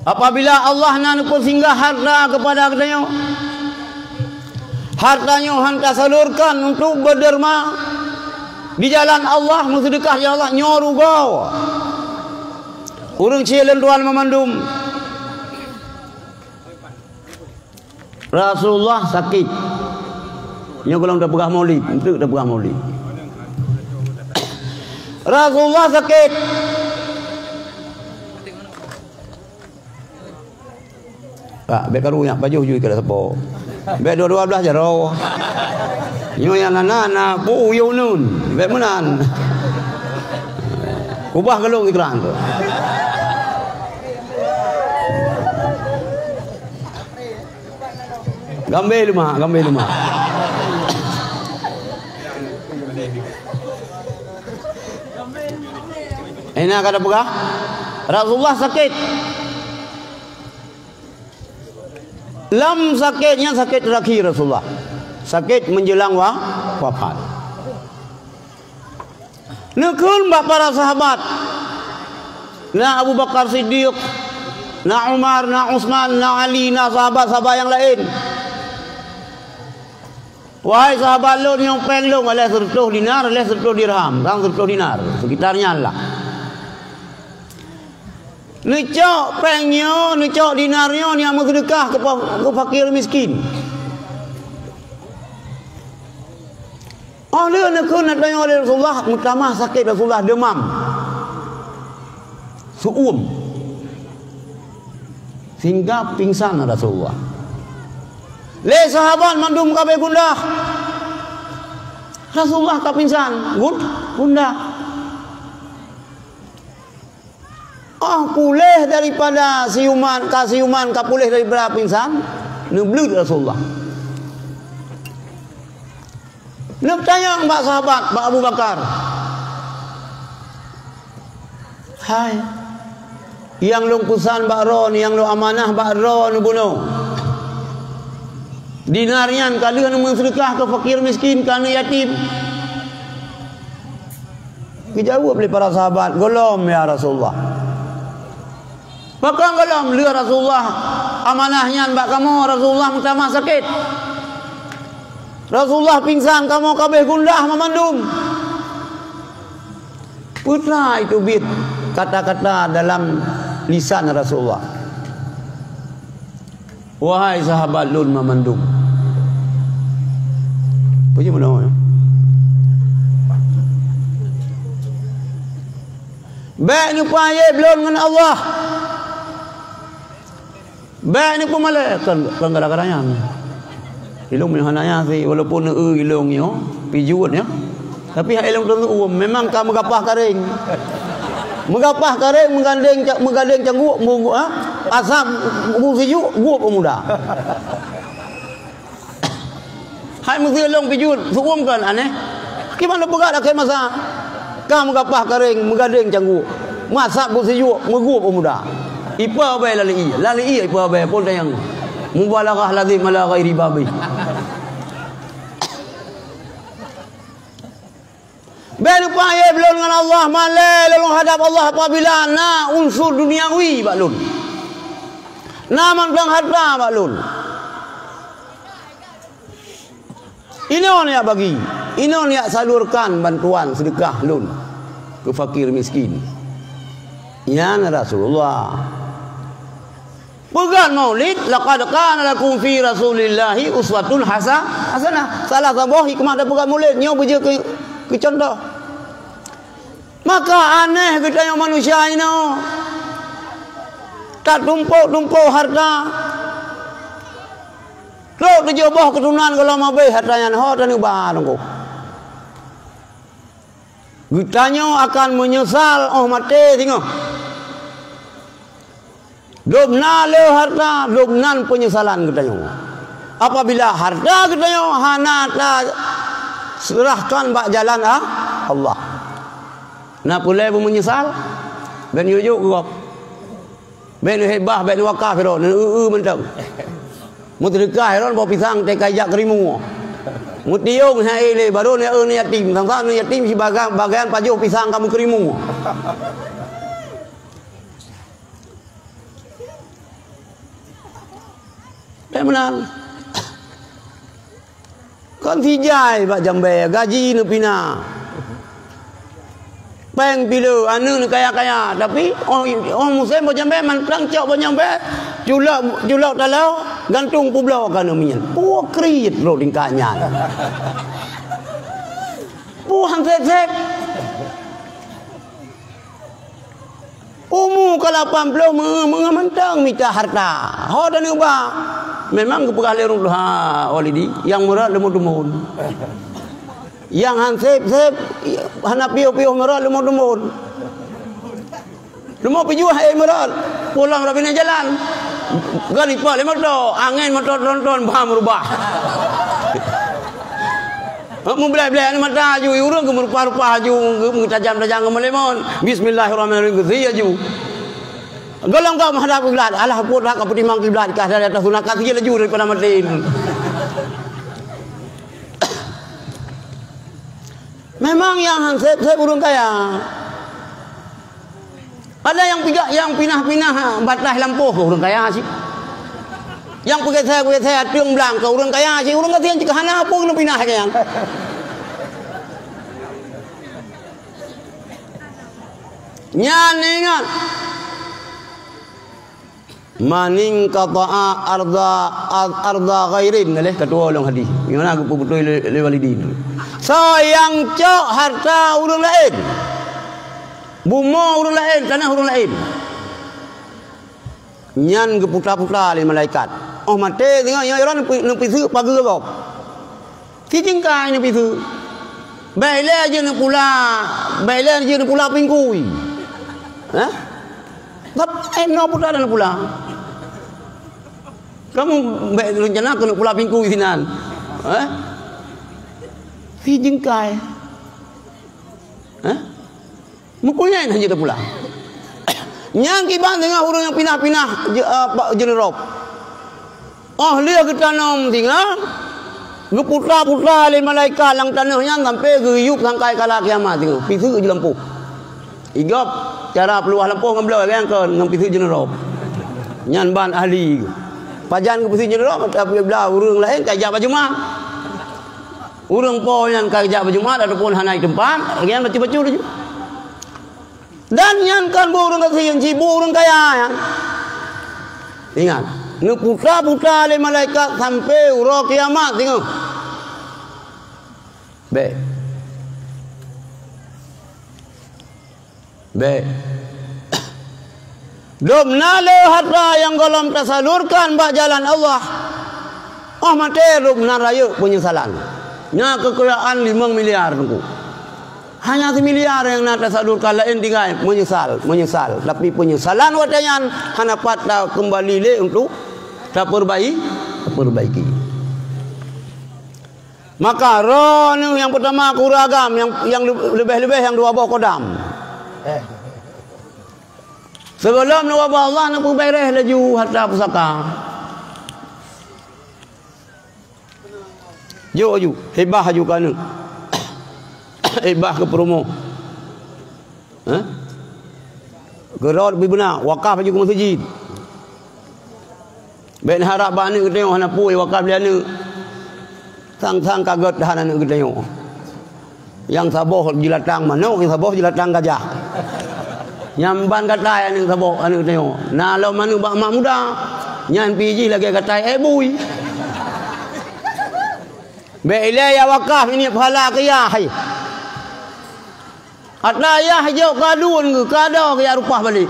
Apabila Allah na neupeusinggah harta keupada geutanyoe, harta nyoe han tasalurkan untuk berderma di jalan Allah, meuseudeukah di jalan Allah, nyoe rugoe. Ureuëng cit lôn tuan meumandum. Rasulullah sakét. Nyoe gohlom tapeugah maulid, enteuk tapeugah maulid. Rasulullah sakét. Pak, bék karu nyak pajoh jui keu sapo. Bék dua-dua blaih jaroe. Nyoe nyang hana na pu uyueng nun. Bék meunan. Ubah golom iklan tu. Gambé leumah, gambé leumah. Ina ka tapeugah, Rasulullah sakét. Lam sakét nyan sakét terakhir Rasulullah. Sakét menjelang wa-, wafat. Neukheun bak para sahabat, na Abu Bakar Siddiq, na Umar, na Utsman, na Ali, na sahabat-sahabat nyang laén. Wahai sahabat lôn, nyoe péng lôn, lhèe sireutôh dinar, lhèe sireutôh dirham, sang sireutôh dinar, sekitar nyan lah. Neucok péng nyoe, neucok dinar nyoe, neujak meuseudeukah keu pa-, keu fakir miskin. Óh lheueh neukheun ateueh nyoe lé Rasulullah, meutamah sakét Rasulullah, deumam. Seuuem. Sehingga pingsan Rasulullah. Lé sahabat mandum ka abéh gundah. Rasulullah ka pingsan, gun-, gundah. Óh puléh daripada siuman, ka siuman, ka puléh daripada pingsan, neubleuet Rasulullah. Neutanyong bak sahabat, bak Abu Bakar, "Hai, nyang lôn peusan bak droe, nyang lôn amanah bak droe neubunoe. Dinar nyan ka lheueh neumeuseudeukah keu fakir miskin, keu aneuëk yatim?" Geujaweueb lé para sahabat, "Gohlom, ya Rasulullah." "Pakon gohlom?" "Lheueh Rasulullah amanah nyan bak kamoe, Rasulullah meutamah sakét. Rasulullah pingsan, kamoe ka abéh gundah meumandum." Peue teuma teubiet kata-kata dalam lisan Rasulullah. Wahai sahabat lôn meumandum. Puji meunoe, ya. Bék neupeuayeub lôn ngon Allah. Bék neupeumalée, kon, kon gara-gara nyan. Ilôn meunyoe hana nyan sih, walaupun eu ilôn nyoe, pijuet nyoe. Tapi hai lôn teungoh, memang ka meugapah karéng. Meugapah karéng, meugandeng ca-, meugandeng cangguek, mu-, ha? Asab bu sijuek, guep muda. Hai meuseu lôn pijuet, seuuem kon aneh. Kiban lôn peugah lakée masa. Ka meugapah karéng, meugandeng cangguek. Meuasab bu sijuek, meuguep muda. Ipa bèe lalée ie, lalée ie ipa bèe pun tayang. Mubalaghah lazim ala ghairi babi. Bék lupa, ya, lôn ngon Allah, malée lôn hadab Allah apabila na unsur duniawi bak lôn. Na mantong harta bak lôn. Inoe neujak bagi, inoe neujak salurkan bantuan seudeukah lôn keu fakir miskin. Nyan Rasulullah. Peugah maulid, "Laqad kana lakum fi Rasulillahi uswatun hasa-, hasanah." Salah saboh hikmah tapeugah maulid, nyoe beujeuet keu Keu contoh, maka aneh geutanyoe manusia inoe, tatumpok-tumpok harta. Trok tujoh boh keuturonan gohlom abéh harta nyan, ho taneuk ba teungku. Geutanyoe akan meunyeusal óh maté singoh. Dum na le harta, dum nan peunyesalan geutanyoe. Apabila harta geutanyoe hana taseurahkan bak jalan, ah, Allah. Na peue lé beumeunyeusal? Bèk neujok keu gob. Bèk neuhibah, bèk neuwakaf droe, neu-eu-eu mantong. Meuseudeukah droe boh pisang teuka jak keu rimueng. Meutiong hai lé baru neu-eu neu yatim, sang-sang neu yatim sibagai bagian pajoh pisang ka meukeurimueng. Bèk meunan. Kon sijai bak jambé, gaji neupinah. Péng pileue, aneuk neukaya-kaya, tapi óh, óh musém bak jambé mantong cok bak jambé, culok, culok taloe, gantung peubloe ka aneuk miet. Peue kriet lôn tingkat nyan. Peue han sép-sép. Umu ka lapan ploh, meu-, meu-, mantong mita harta. Ho taneuk ba. Memang geupeugah lé ureueng tuha, Walidi, nyang meurot leumo teumon. Nyang han sép-sép, hana piôh-piôh meurot leumo teumon. Leumo pijuah, eh, meurot. Pulang rabi na jalan. Galipa lé moto, angén moto tronton, bah meurubah. Mublèh-blèh aneuk mata aju, ureueng geumeurupa-rupa aju, geutajam-tajam geumeulemon. Bismillahirrahmanirrahim, geusi aju. Golom ka meuhadap kiblat, alah, buet hak ka peutimang kiblat, ka dari atas sunat, ka si laju daripada maté. Memang nyang han sép-sép ureueng kaya. Ada nyang pigak, nyang pinah-pinah bataih lampôh keu ureueng kaya cit. Nyang peugesé-gesé ateueng blang keu ureueng kaya cit. Ureueng gasien cit hana peue keuneuk pinah lagèe nyan. Nyan ingat. Maning qata'a arda, arda ghairin, lé ketua ulôn hadis. Nyang na geupeubeutôi lé, lé Walidin. Soe nyang cok harta ureueng laén, bumoe ureueng laén, tanoh ureueng laén, nyan geuputa-puta lé malaikat. Óh maté singoh, nyan neupi-, neupiseuk pageue gob. Sijeungkai neupiseuk. Bèk ilèe jeuet neupula, bèk ilèe jeuet neupula pingkui. Hah? Tapi, eh, noe putra dan neupula. Kamu bèk rencana keuneuk pula pingkui sinan. Hah? Sijeungkai. Hah? Meukunyai hana jeuet pula. Nyang kiban teungoh ureueng nyang pinah-pinah je-, eh, bak jeuneurob. Óh lheueh geutanom singoh, geuputa-puta lé malaikat lam tanoh nyan sampoe geuyueb sangkai kala kiamat singoh, piseuk jih lampôh. Igob cara peuluwah lampôh ngon bloe, kan, ngon piseuk jeuneurob. Nyan ban ahli. Pajan keu piseuk jeuneurob, tapi blah ureueng laén ka jak bak Jumat. Ureueng po nyan ka jak bak Jumat ataupun hana di teumpat, lagèe nyan bacut-bacut laju. Dan nyan kon buet ureueng gasien, cit buet ureueng kaya nyan. Ingat, neuputa-puta lé malaikat sampoe uroe kiamat singoh. Bèk. Bèk. Dum na le harta nyang gohlom tasalurkan bak jalan Allah. Óh maté dum na rayeuk peunyesalan. Nyan keukayaan limong miliar, Teungku. Hanya similiar nyang na tasalurkan, laén tinggai meunyeusal, meunyeusal. Tapi peunyesalan watèe nyan hana pat takeumbali lé untuk tapeurbai-, tapeurbaiki. Maka droeneuh nyang peutama keu ureueng agam, nyang, nyang leubeh-leubeh nyang dua boh kodam. Sigohlom neuwabah Allah, neupeubèrèh laju harta pusaka. Jok aju, hibah aju keu aneuk. Hibah keu peurumoh. Hah? Geurot bubena, wakaf aju keu meuseujid. Bèk neuharab bak aneuk geutanyoe hana peue, wakaf lé aneuk. Sang-sang ka gèt that aneuk geutanyoe. Nyang saboh jilatang manok, nyang saboh jilatang gajah. Nyan ban gatai aneuk saboh, aneuk geutanyoe. Na lom aneuk bak mak muda, nyan pih jih lagèe gatai èk bui. Bèk ilèe jak wakaf, ini pahala keu yah hai. Atra ayah jok keu aduen geuh, keu adoe geuh jak reupah balek.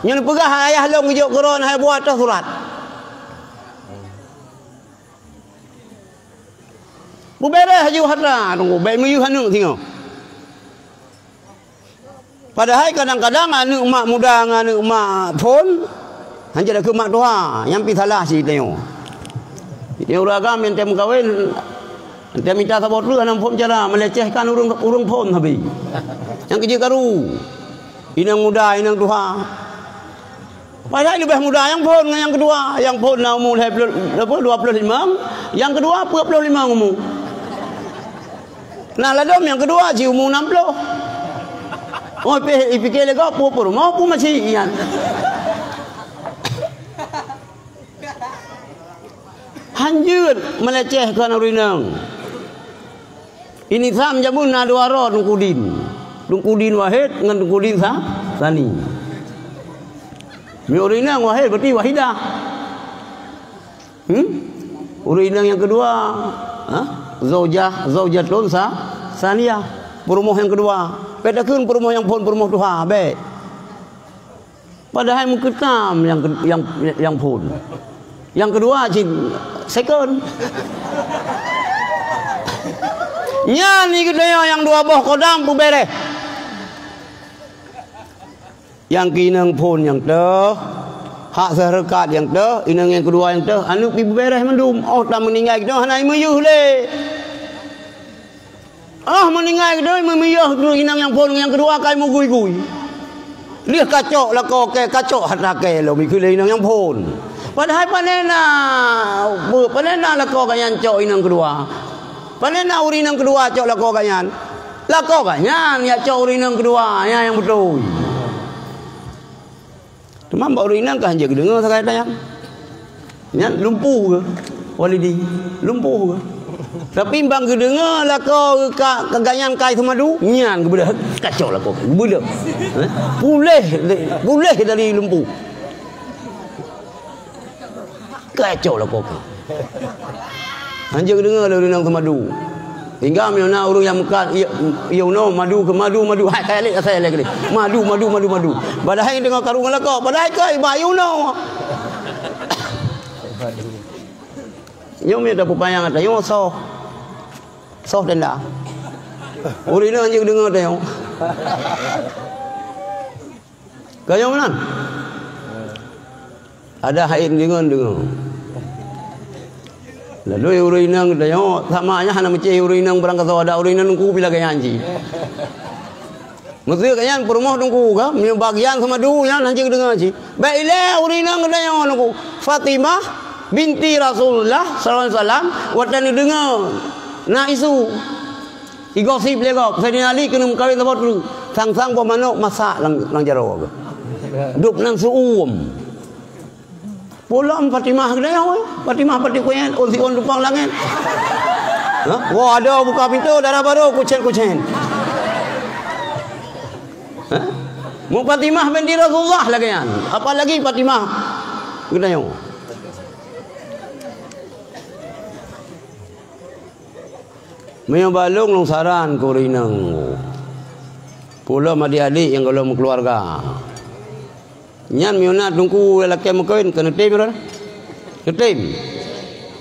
Nyan peugah ayah lôn geujok keu droe hai buet ateueh surat. Beubeureh aju hatra, tunggu, bèk meuyeuh aneuk singoh. Padahai kadang-kadang aneuk mak muda ngon aneuk mak phôn, hanjeuet keu mak tuha, nyan pih salah cit tanyoe. Cit tanyoe ureueng agam nyang tem meukawen, tem mita saboh treuk hana phôn cara, meulecehkan ureueng, ureueng phôn sabe. Nyang keujeuet karu, inong muda, inong tuha. Padahai leubeh muda nyang phôn ngon nyang keudua. Nyang phôn na umu lhèe ploh, apa, dua ploh limong, nyang keudua peuet ploh limong umu. Na ladôm nyang keudua cit umu nam ploh. Oh, pih ipike lé gob, peue peurumoh, peue masih nyan. Hanjeuet meulecehkan ureueng inong. Ini tham jameun na dua droe Teungku Din. Teungku Din Wahid ngon Teungku Din Sa-, Sani. Meunyoe ureueng inong Wahid berarti Wahidah. Hmm? Ureueng inong nyang keudua, ha? Zaujah, zaujatun sa-, saniyah. Peurumoh nyang keudua. Bèk takheun peurumoh nyang phôn, peurumoh tuha, bèk. Padahai meukeutam nyang ke-, nyang, nyang phôn. Nyang keudua cit second. Nyan geutanyoe nyang dua boh kodam beubeureh. Nyang keu inong phôn nyang teuh, hak seureukat nyang teuh, inong nyang keudua nyang teuh, aneuk pih beubeureh mandum. Oh, ta meuninggai geutanyoe hana meuyeuh lé. Ah, meuninggai keudroe, meumiyôh keudroe inong nyang phôn nyang keudua kai meugui-gui. Lheueh kacok lakoe kèe, kacok hatra kèe lom ikheun lé inong nyang phôn. Padahai panena, panena lakoe gobnyan cok inong keudua. Panena ureueng inong keudua cok lakoe gobnyan. Lakoe gobnyan nyang cok ureueng inong keudua, nyan nyang beutôi. Teuma bak ureueng inong ka hanjeuet geudeungoe sagai tanyan. Nyan lumpuh keu Walidi, lumpuh keu. Tapi bang geudeungoe lakoe ka, ka gobnyan kai seumadu, nyan geubeudôh, kacok lakoe, geubeudôh. Eh? Puléh, puléh dari lumpuh. Kacok lakoe. Hanjeuet geudeungoe lé ureueng inong seumadu. Hingga meunyoe na ureueng nyang meukat, iya, iya unoe madu keu madu, madu, hai, kaya lé, asai lé keudeh. Madu, madu, madu, madu. Padahai deungoe karu ngon lakoe, padahai keu iba iya unoe. Nyoe meunyoe tapeupanyang ata nyoe soh. Soh tenda. Ureueng inong hanjeuet geudeungoe ata nyoe. Ka nyoe meunan. Ada hai deungon-deungon. Lalu ureueng inong geutanyoe, sama nyan hana meucé ureueng inong barangkasoe, ada ureueng inong teungku pih lagèe nyan cit. Meuseu ka nyan peurumoh teungku ka, meunyoe bagian seumadu nyan hanjeuet geudeungoe cit. Bèk ilèe ureueng inong geutanyoe teungku. Fatimah binti Rasulullah sallallahu alaihi wasallam, watèe neudeungoe na isu. Igosip lé gob, Saidina Ali keuneuk meukawen saboh treuk. Sang-sang boh manok masak lam, lam jaroe geuh. Dub nan seu-uem. Peue lom Fatimah geutanyoe, Fatimah pati kunyét, ôn siôn tumpang langét. Ha? Woe adoe buka pintoe, dara barô kucén-kucén. Ha? Mu Fatimah binti Rasulullah lagèe nyan. Apalagi Fatimah geutanyoe. Meunyoe bak lôn, lôn saran keu ureueng inong. Peue lom adik-adik nyang gohlom meukeuluwarga. Nyan meunyoe na teungku lakèe meukawen, keuneuk tem droe? Keuneuk tem?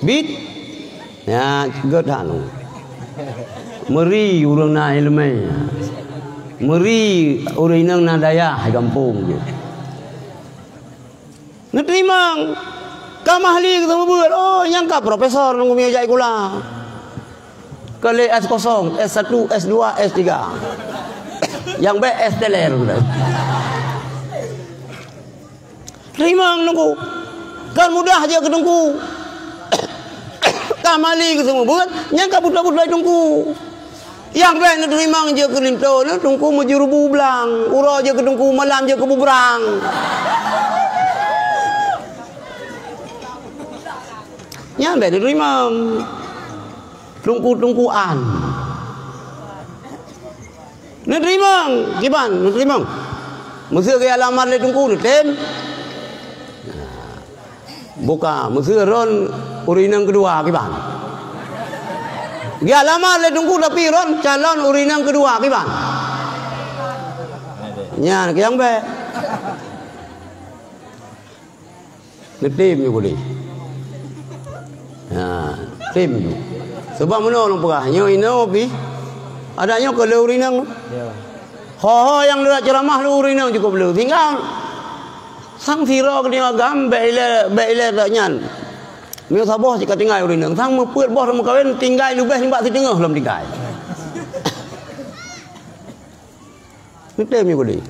Bit? Nyan, gèt that lôn. Meuri ureueng na ileumèe. Meuri ureueng inong na dayah gampông jih. Neuteurimong. Ka mahli geuseumeubeuet, oh, nyang ka profesor nunggu miyueb jak sikula. Ka lé S kosong, S satu, S dua, S tiga. Nyang bèk S teler. Teurimong nunggu. Kan mudah jeuet keu teungku. Ka mahli geuseumeubeuet, nyang ka beutôi-beutôi teungku. Nyang bèk neuteurimong jeuet keu linto nyoe teungku meujurubu blang, uroe jeuet keu teungku, malam jeuet keu bubrang. Nyan bèk neuteurimong. Teungku-teungkuan. Neuteurimong, kiban neuteurimong. Meuseu geualamat lé teungku neutem. Buka, meuseu ron ureueng inong keudua kiban. Geualamat lé teungku tapi ron calon ureueng inong keudua kiban. Nyan nyang bèk. Neutem ju keudeh. Ha, tem ju. Sabab meunoe lôn peugah, nyoe inoe pih. Adak nyoe keu lheueh ureueng inong. Ya. Ho-ho nyang lôn ceramah lheueh ureueng inong cukôp lheueh. Tinggai sang sidroe keudeh agam bèk ilèe, bèk ilèe that nyan. Meunyoe saboh cit ka tinggai ureueng inong, sang meupeuet boh meukawen tinggai leubeh nibak siteungoh lom tinggai. Neutem ju keudeh.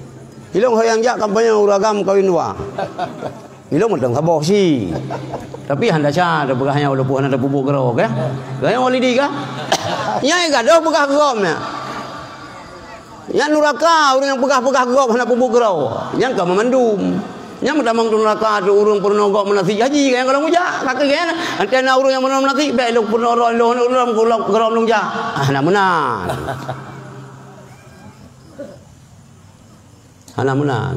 Ilôn ho nyang jak kampanye ureueng agam kawin dua. Ilôn mantong saboh cit. Tapi hana desya tapeugah nyan walaupun hana tapeubuet keudroe, kan? Gaya walidi, kan? Nyan gadôh peugah keu gob nyan. Nyan nuraka ureueng nyang peugah-peugah keu gob hana peubuet keudroe. Nyan ka meumandum. Nyan meutamong nuraka tu ureueng peurunoe gob meunasik haji, kan? Kalau mujak, kaki kan? Antara ureueng nyang peurunoe meunasik, bèk lôn peurunoe roh lôn, lôn, lôn, lôn, lôn jak. Ah, hana meunan. Hana meunan.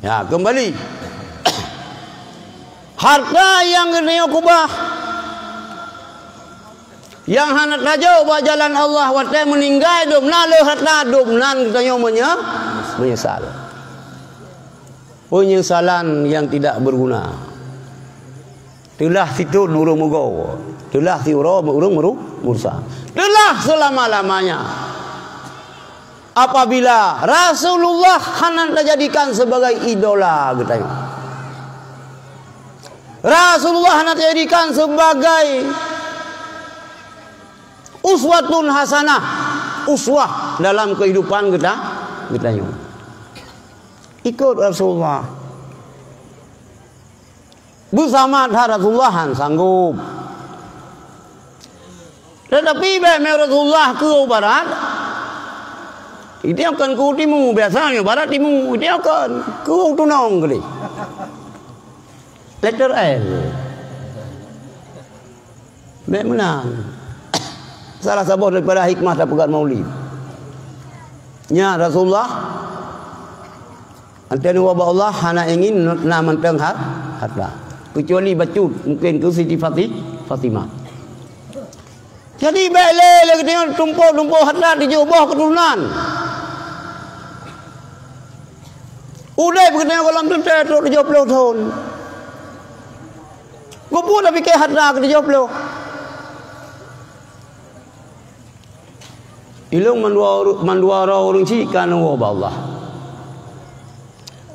Ya, keumbali. Harta nyang geutanyoe keubah, nyang hana tajok bak jalan Allah watèe meuninggai dum na lé harta dum nan geutanyoe meunye-, meunyeusal. Peunyesalan nyang tidak berguna. Teulah sithon ureueng meugoe, teulah siuroe ureueng meuru-, meurusah. Teulah seulama-lamanya. Apabila Rasulullah hana tajadikan sebagai idola geutanyoe. Rasulullah hana tajadikan sebagai uswatun hasanah, uswah dalam kehidupan geuta-, geutanyoe. Ikut Rasulullah. Beusama that Rasulullah han sanggob. Tetapi bèk meu Rasulullah keu barat, itu kan keu timu, biasa meu barat timu, itu kan keu tunong kali. Letter L. Bèk meunan. Salah saboh daripada hikmah tapeugah maulid. Nya Rasulullah, anteun woe bak Allah hana ingin na mantong har-, harta. Kecuali bacut, mungkin keu Siti Fati-, Fatimah. Jadi bèk lé lé geutanyoe tumpôk-tumpôk harta tujoh boh keuturonan. Udép geutanyoe gohlom teuntèe trok tujoh ploh thôn. Keupeue tapike harta keu tujoh ploh? Ilôn mandua uru-, mandua droe ureueng chik ka neuwoe bak Allah.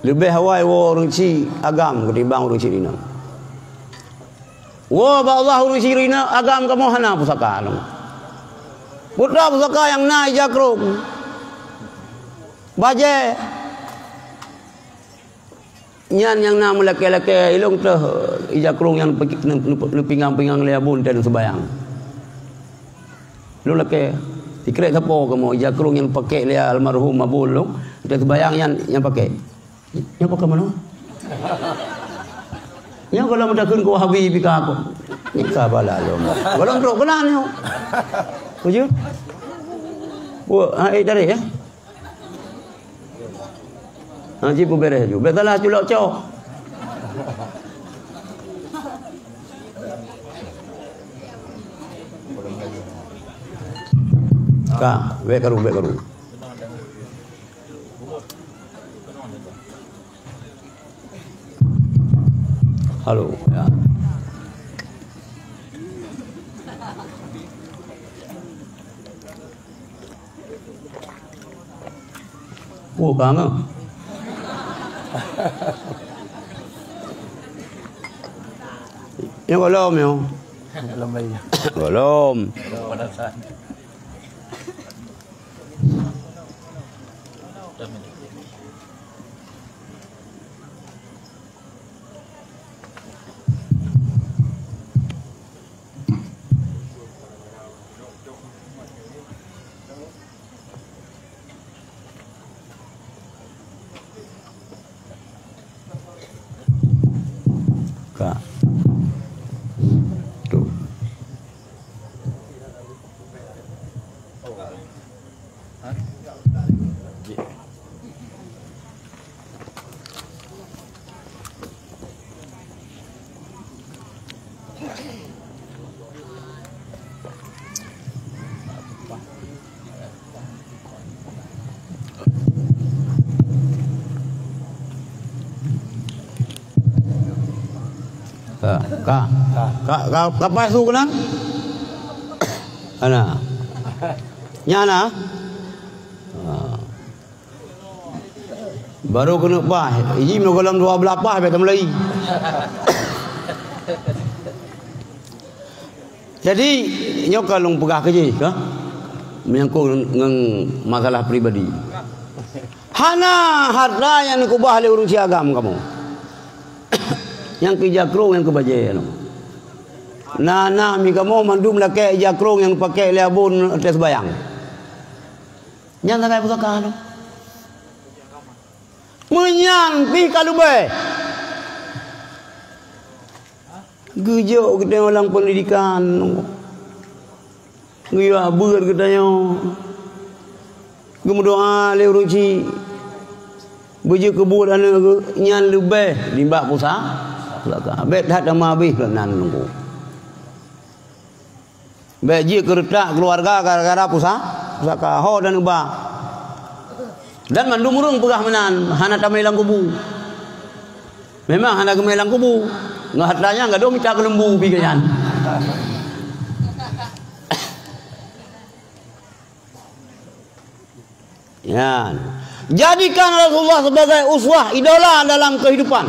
Leubeh awai woe ureueng chik agam ketimbang ureueng chik inong. Woe bak Allah ureueng chik inong agam kamoe hana pusaka lom. Peue pusaka nyang na ija krông, bajèe. Nyan nyang na meulakèe-lakèe ilôn teuh ija krông nyang neupingang-pingang lé abon teuh neuseubayang. Lôn lakèe, sikrek sapo kamoe ija krông nyang pakèk lé almarhum abon lôn, teuh seubayang nyan nyang pakèk. Nyan pakèk meunoe? Nyan kalau meutakheun keu Wahabi pih ka aku. Nyan ka bala lôn. Kalau trok keunan nyoe. Bujur? Wah, ha, eh, tarék, ya? Ha, ji peuberes ju. Bèk salah culok cok. Ka, bèk karu, bèk karu. Halo, ya. Oh, ka ngeh. Nyoe gohlom nyoe. Gohlom lagi. Gohlom. Ka. Tu. Ka. Ka, ka, ka paih su keunan? Ana. Nyan na. Ha. Baru keuneuk paih. Iji meunyoe gohlom dua blaih paih, bèk tameulai. Jadi, nyoe ka lôn peugah keu jih, ka? Menyangkut ngon masalah pribadi. Hana harta nyang neukeubah lé ureueng siagam kamoe. Nyang keu jakrong, nyang keu bajèe nyoe. Na, na, mi kamoe mandum lakèe jakrong nyang pakèk lé abon ateueh seubayang. Nyan sagai pusaka nyoe. Meunyan pih ka leubeh. Geujok geutanyoe lam peundidikan. Geuyue beuet geutanyoe. Geumeudoa lé ureueng chik. Beujeuet keu buet aneuk geuh, nyan leubeh nibak pusa-, pusaka. Bèk that tameuhabéh lom nan Teungku. Bèk jeuet keu reutak keuluwarga gara-gara pusa-, pusaka. Ho dan uba. Dan mandum ureueng peugah meunan, hana tamè lam kubu. Memang hana geumè lam kubu. Ngon harta nyan gadôh mita keuleumbu pih geuh nyan. Nyan. Jadikan Rasulullah sebagai uswah, idola dalam kehidupan.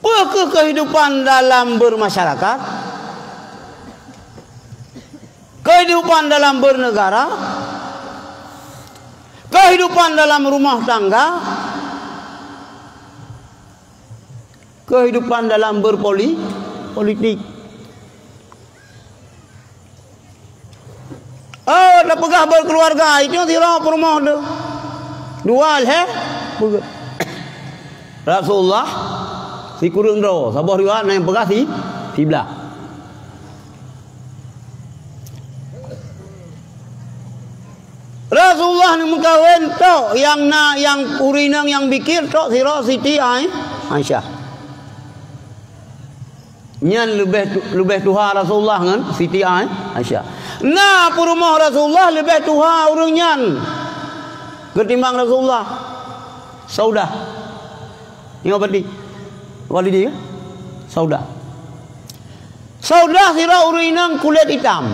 Peu kheueh kehidupan dalam bermasyarakat, kehidupan dalam bernegara, kehidupan dalam rumah tangga, kehidupan dalam berpoli-, politik. Oh, tapeugah berkeluarga, itu sidroe peurumoh tu. Dua lhèe, peugah. Rasulullah sikureueng droe, saboh riwayat na nyang peugah si, siblaih. Rasulullah neumeukawen tok nyang na, nyang ureueng inong nyang bikir tok sidroe Siti Ai-, Aisyah. Nyan leubeh tu-, leubeh tuha Rasulullah ngon Siti Ai-, Aisyah. Na peurumoh Rasulullah leubeh tuha ureueng nyan keutimbang Rasulullah. Saudah. Ingat berarti? Walidi, ya? Saudah. Saudah sidroe ureueng inong kulét itam.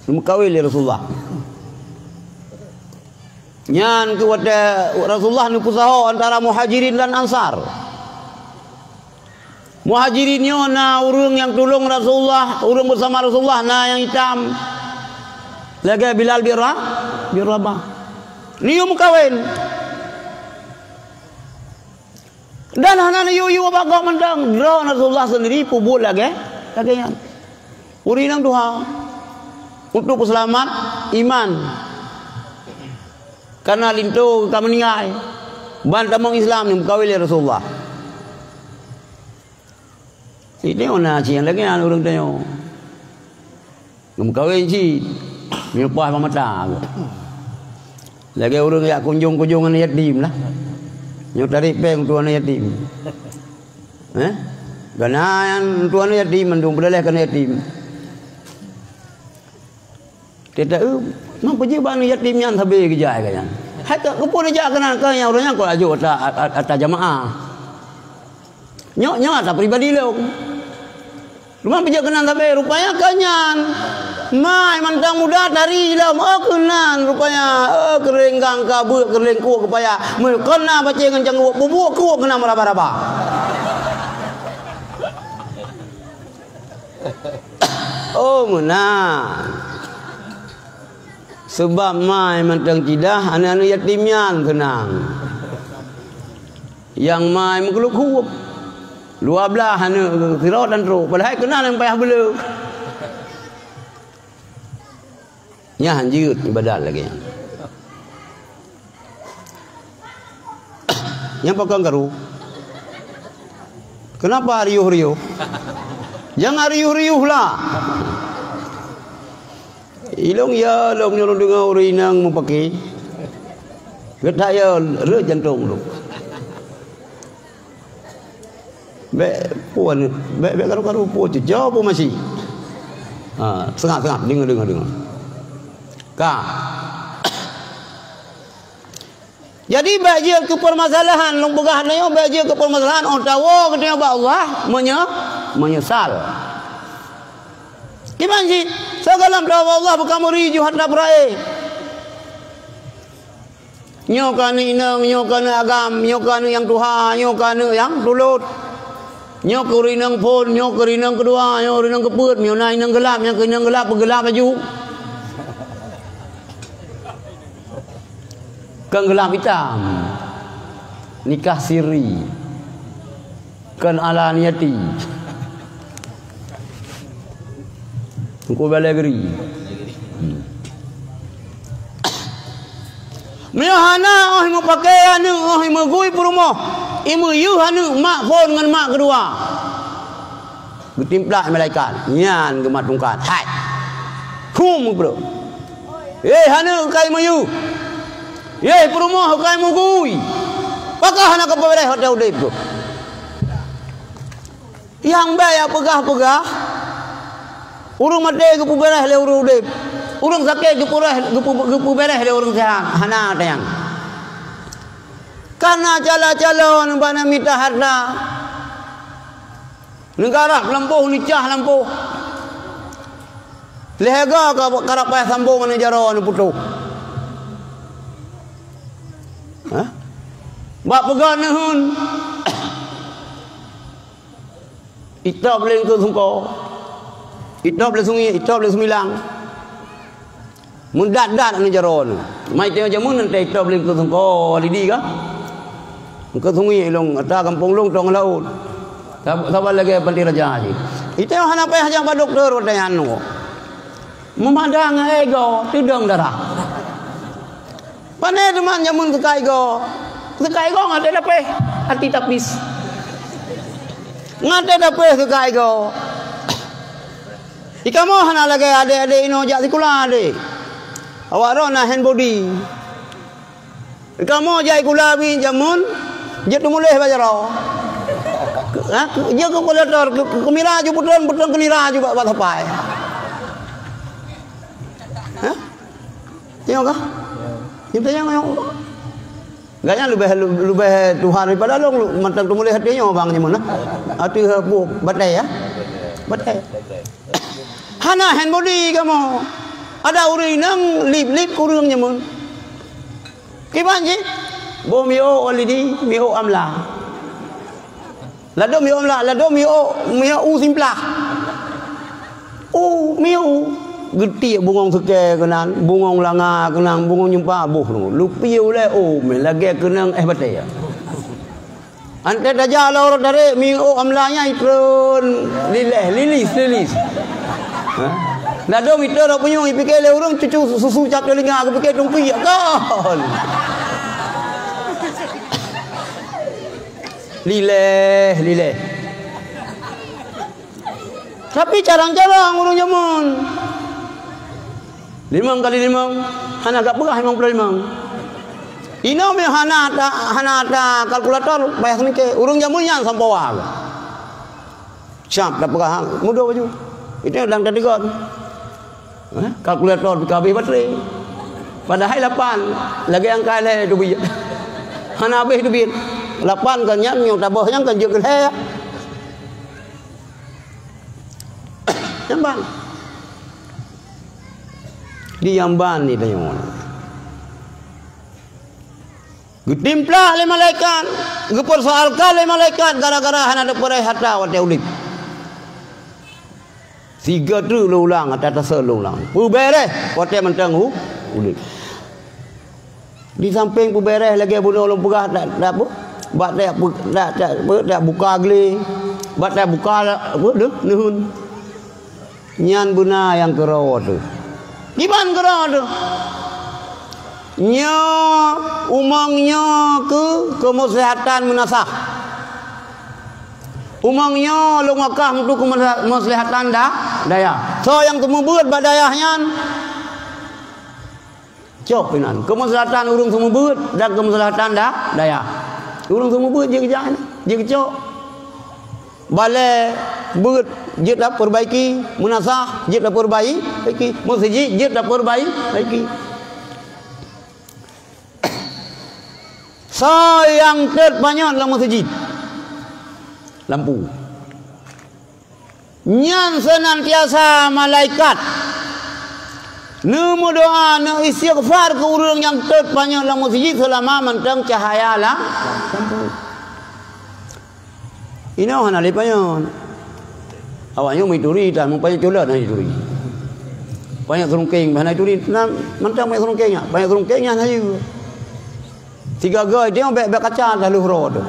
Neumeukawen lé Rasulullah. Nyan keuh watèe Rasulullah neupeusaho antara Muhajirin dan Ansar. Muhajirin nyoe na ureueng nyang tulông Rasulullah, ureueng beusama Rasulullah na nyang itam. Lagèe Bilal bin Ra-, bin Rabah. Neuyue meukawen. Dan hana neuyue-yue bak gob mantong, droe Rasulullah seundiri peubuet lagèe, lagèe nyan. Ureueng inong tuha untuk peuseulamat iman. Kareuna linto ka meuninggai, ban tamong Islam neumeukawen lé Rasulullah. Sidéh na cit nyang lagèe nyan ureueng tanyoe. Geumeukawen cit, meuleupah bak mata. Lagèe ureueng jak kunjong-kunjong aneuk yatim lah. Nyoe tarek péng untuk aneuk yatim. Eh? Gana nyan untuk aneuk yatim, mandum peudaleh keu aneuk yatim. Teuta, "Eh, man peujeuet bak aneuk yatim nyan sabe geujak keu nyan?" Hai ka, keupeue neujak keunan, keu nyan ureueng nyan keu laju ata, ata, ata jamaah. Nyoe, nyoe ata pribadi lôn. Teuma peujeuet keunan sabe, rupanya keu nyan. Mai mantong muda tari lom, oh, keunan rupanya, oh, keureueng gang ka beuet, keureueng kuek keupaya. Meukon na pacé ngon cangguek, peubuet kuek keunan meuraba-raba. Oh, meunan. Seubab mai mantong cit dah aneuk-aneuk yatim nyan seunang. Nyang mai meukeuluk huwueb. Dua blaih aneuk sidroe tan trok, padahai keunan nyang payah beu le. Nyan hanjeuet ibadat lagèe nyan. Nyang pakon karu. Kenapa riuh-riuh? Jangan riuh-riuh lah. Ilong ya, long nyuruh dengar ureueng inong mupaki. Geutak ya, reuet jantong tu. Bèk puan, bèk, bèk karu-karu puan, cuco pun masih. Ha, sengap-sengap, dengar, dengar, dengar. Ka. Jadi, bèk jeuet keu peumasalahan, lôn peugah nyoe, bèk jeuet keu peumasalahan, 'oh tawoe geutanyoe bak Allah, meunye-, meunyeusal. Kiban cit, sigohlom tawoe bak Allah, beukameuri ju hana peurayeuk. Nyoe keuh aneuk inong, nyoe keuh aneuk agam, nyoe keuh aneuk nyang tuha, nyoe keuh aneuk nyang tulôt. Nyoe keuh ureueng inong phôn, nyoe keuh ureueng inong keudua, nyoe ureueng inong keupeuet, nyoe na inong geulap, nyang keuh inong geulap, peugeulap laju. Kon geulap itam. Nikah siri. Kon ala niati. Engku balai geri. Hmm. Meunyoe hana, 'oh imeupakè aneuk, 'oh imeugui peurumoh, imeuyeuh aneuk mak phôn ngon mak keudua. Geutimplak malaikat, nyan geumat tungkat. Hai! Hum, bro! Yeh aneuk ka imeuyeuh! Yeh peurumoh ka imeugui! Pakon hana kapeubeuréh watèe udép keuh? Nyang bèk jak peugah-peugah, ureueng maté geupeubeuréh lé ureueng udép, ureueng sakét geupeubeuréh, geupeu-, geupeubeuréh lé ureueng seuhat, hana tanyang. Kana calo-calo nibak na mita hareuta. Neugarap lampôh, neucah lampôh. Lhèe go ka, karab payah sambông aneuk jaroe, aneuk putôh. Hah? Bak peugah neuheun. Itôb lé eungkôt sungko. Itôb lé sungiek, itôb lé sumilang. Meudat-dat aneuk jaroe nyoe. Mai teungoh jameun nyan teuh itôb lé eungkôt sungko, Lidi ka. Eungkôt sungiek lôn, ata gampông lôn tong laôt. Sab-, saban lagèe Panté Raja jih. Itôb hana payah jak bak dokto watèe nyan nyoe. Meumadang ego, teudong darah. Pane teuma jameun seukai go. Seukai go ngon até dapéh, até tapis. Ngon até dapéh seukai go. Di kamoe hana lagèe adék-adék inoe jak sikula deh. Awak droe na hand body. Di kamoe jak sikula bi jameun, jeuet teumuléh bak jaroe. Ha, jeuet keu kalkulator, keu, keu, keu mira ju putron, putron keu nira ju bak, bak sapai. Ha? Nyoe kah? Nyoe tanyong nyoe. Gobnyan leubeh, leubeh tuha daripada lôn, mantong teumuléh até nyoe bang nyoe meunan. Até bu batèe ya. Batèe. Hana hand body kamoe. Ada ureueng inong lip-lip keu ureueng nyoe meunan. Kiban jih? Boh miôk Walidi, miôk Amla. Ladôm miôk Amla, ladôm miôk, miôk u simplah. U, miôk. Geutiek bungong seukée keunan, bungong langa keunan, bungong jeumpa boh nyoe. Lupi ulèe u, meuh lagèe keunong éh batèe. Anté tajak lôn rot tarek, miôk Amla nyan itreun lileh, lilis, lilis. Ha? Ladôm itreun rot punyueng, ipike lé ureueng cucu susu cap teulinga, geupike tungki kon. Lileh, lileh. Tapi carang-carang ureueng jameun. Limong kali limong, hana gak peugah limong ploh limong. Inoe meuh hana ta-, hana ta kalkulator, payah seumike. Ureueng jameun nyan sampoe wa. Siap tapeugah, mudoh baju. Itu dalam kategori. Eh, kalkulator pih ka habéh baterai. Padahai lapan, lagèe angka lhèe teubiet. Hana habéh teubiet. Lapan kan nyan, nyang taboh nyan kan jeuet keu lhèe. Nyang ban. Di nyang ban ni tanyong. Geutimplak lé malaikat, geupeusoalkan lé malaikat gara-gara hana teupeurèh hareuta watèe udép. Sigoe treuk lôn ulang, ata taseu lôn ulang. Peubeuréh watèe mantong u-, udép. Di sampéng peubeuréh lagèe bunoe lôn peugah, dak, dak, bak dak, dak, dak, dak buka glé, bak dak buka, apa, neuheun. Nyan beuna nyang keudroe teuh. Kiban keudroe teuh. Nyoe, umong nyoe keu keumeuslihatan meunasah. Umong nyoe lôn wakaf untuk keumeuslihatan da-, dayah. Soe nyang teumeubeuet bak dayah nyan? Cok inan, keumeuslihatan ureueng seumeubeuet dan keumeuslihatan da-, dayah. Ureueng seumeubeuet jeuet jak, jeuet cok. Balèe beuet jeuet tapeurbaiki, meunasah jeuet tapeurbaiki, meuseujid jeuet tapeurbaiki. Soe nyang teuet panyöt lam meuseujid? Lampu. Nyan seunantiasa malaikat neumeudoa, neuistighfar keu ureuëng nyang teuet panyöt lam meuseujid seulama mantong cahya lam lampu. Inoe hana lé panyöt. Awaknyoe meuturi tan, meupanyöt culot hana jituri. Panyöt seurungkeng hana jituri, na mantong panyöt seurungkeng nyan, panyöt seurungkeng nyan hana jituri. Sigoe-goe teuh bèk, bèk kaca taluh roe teuh.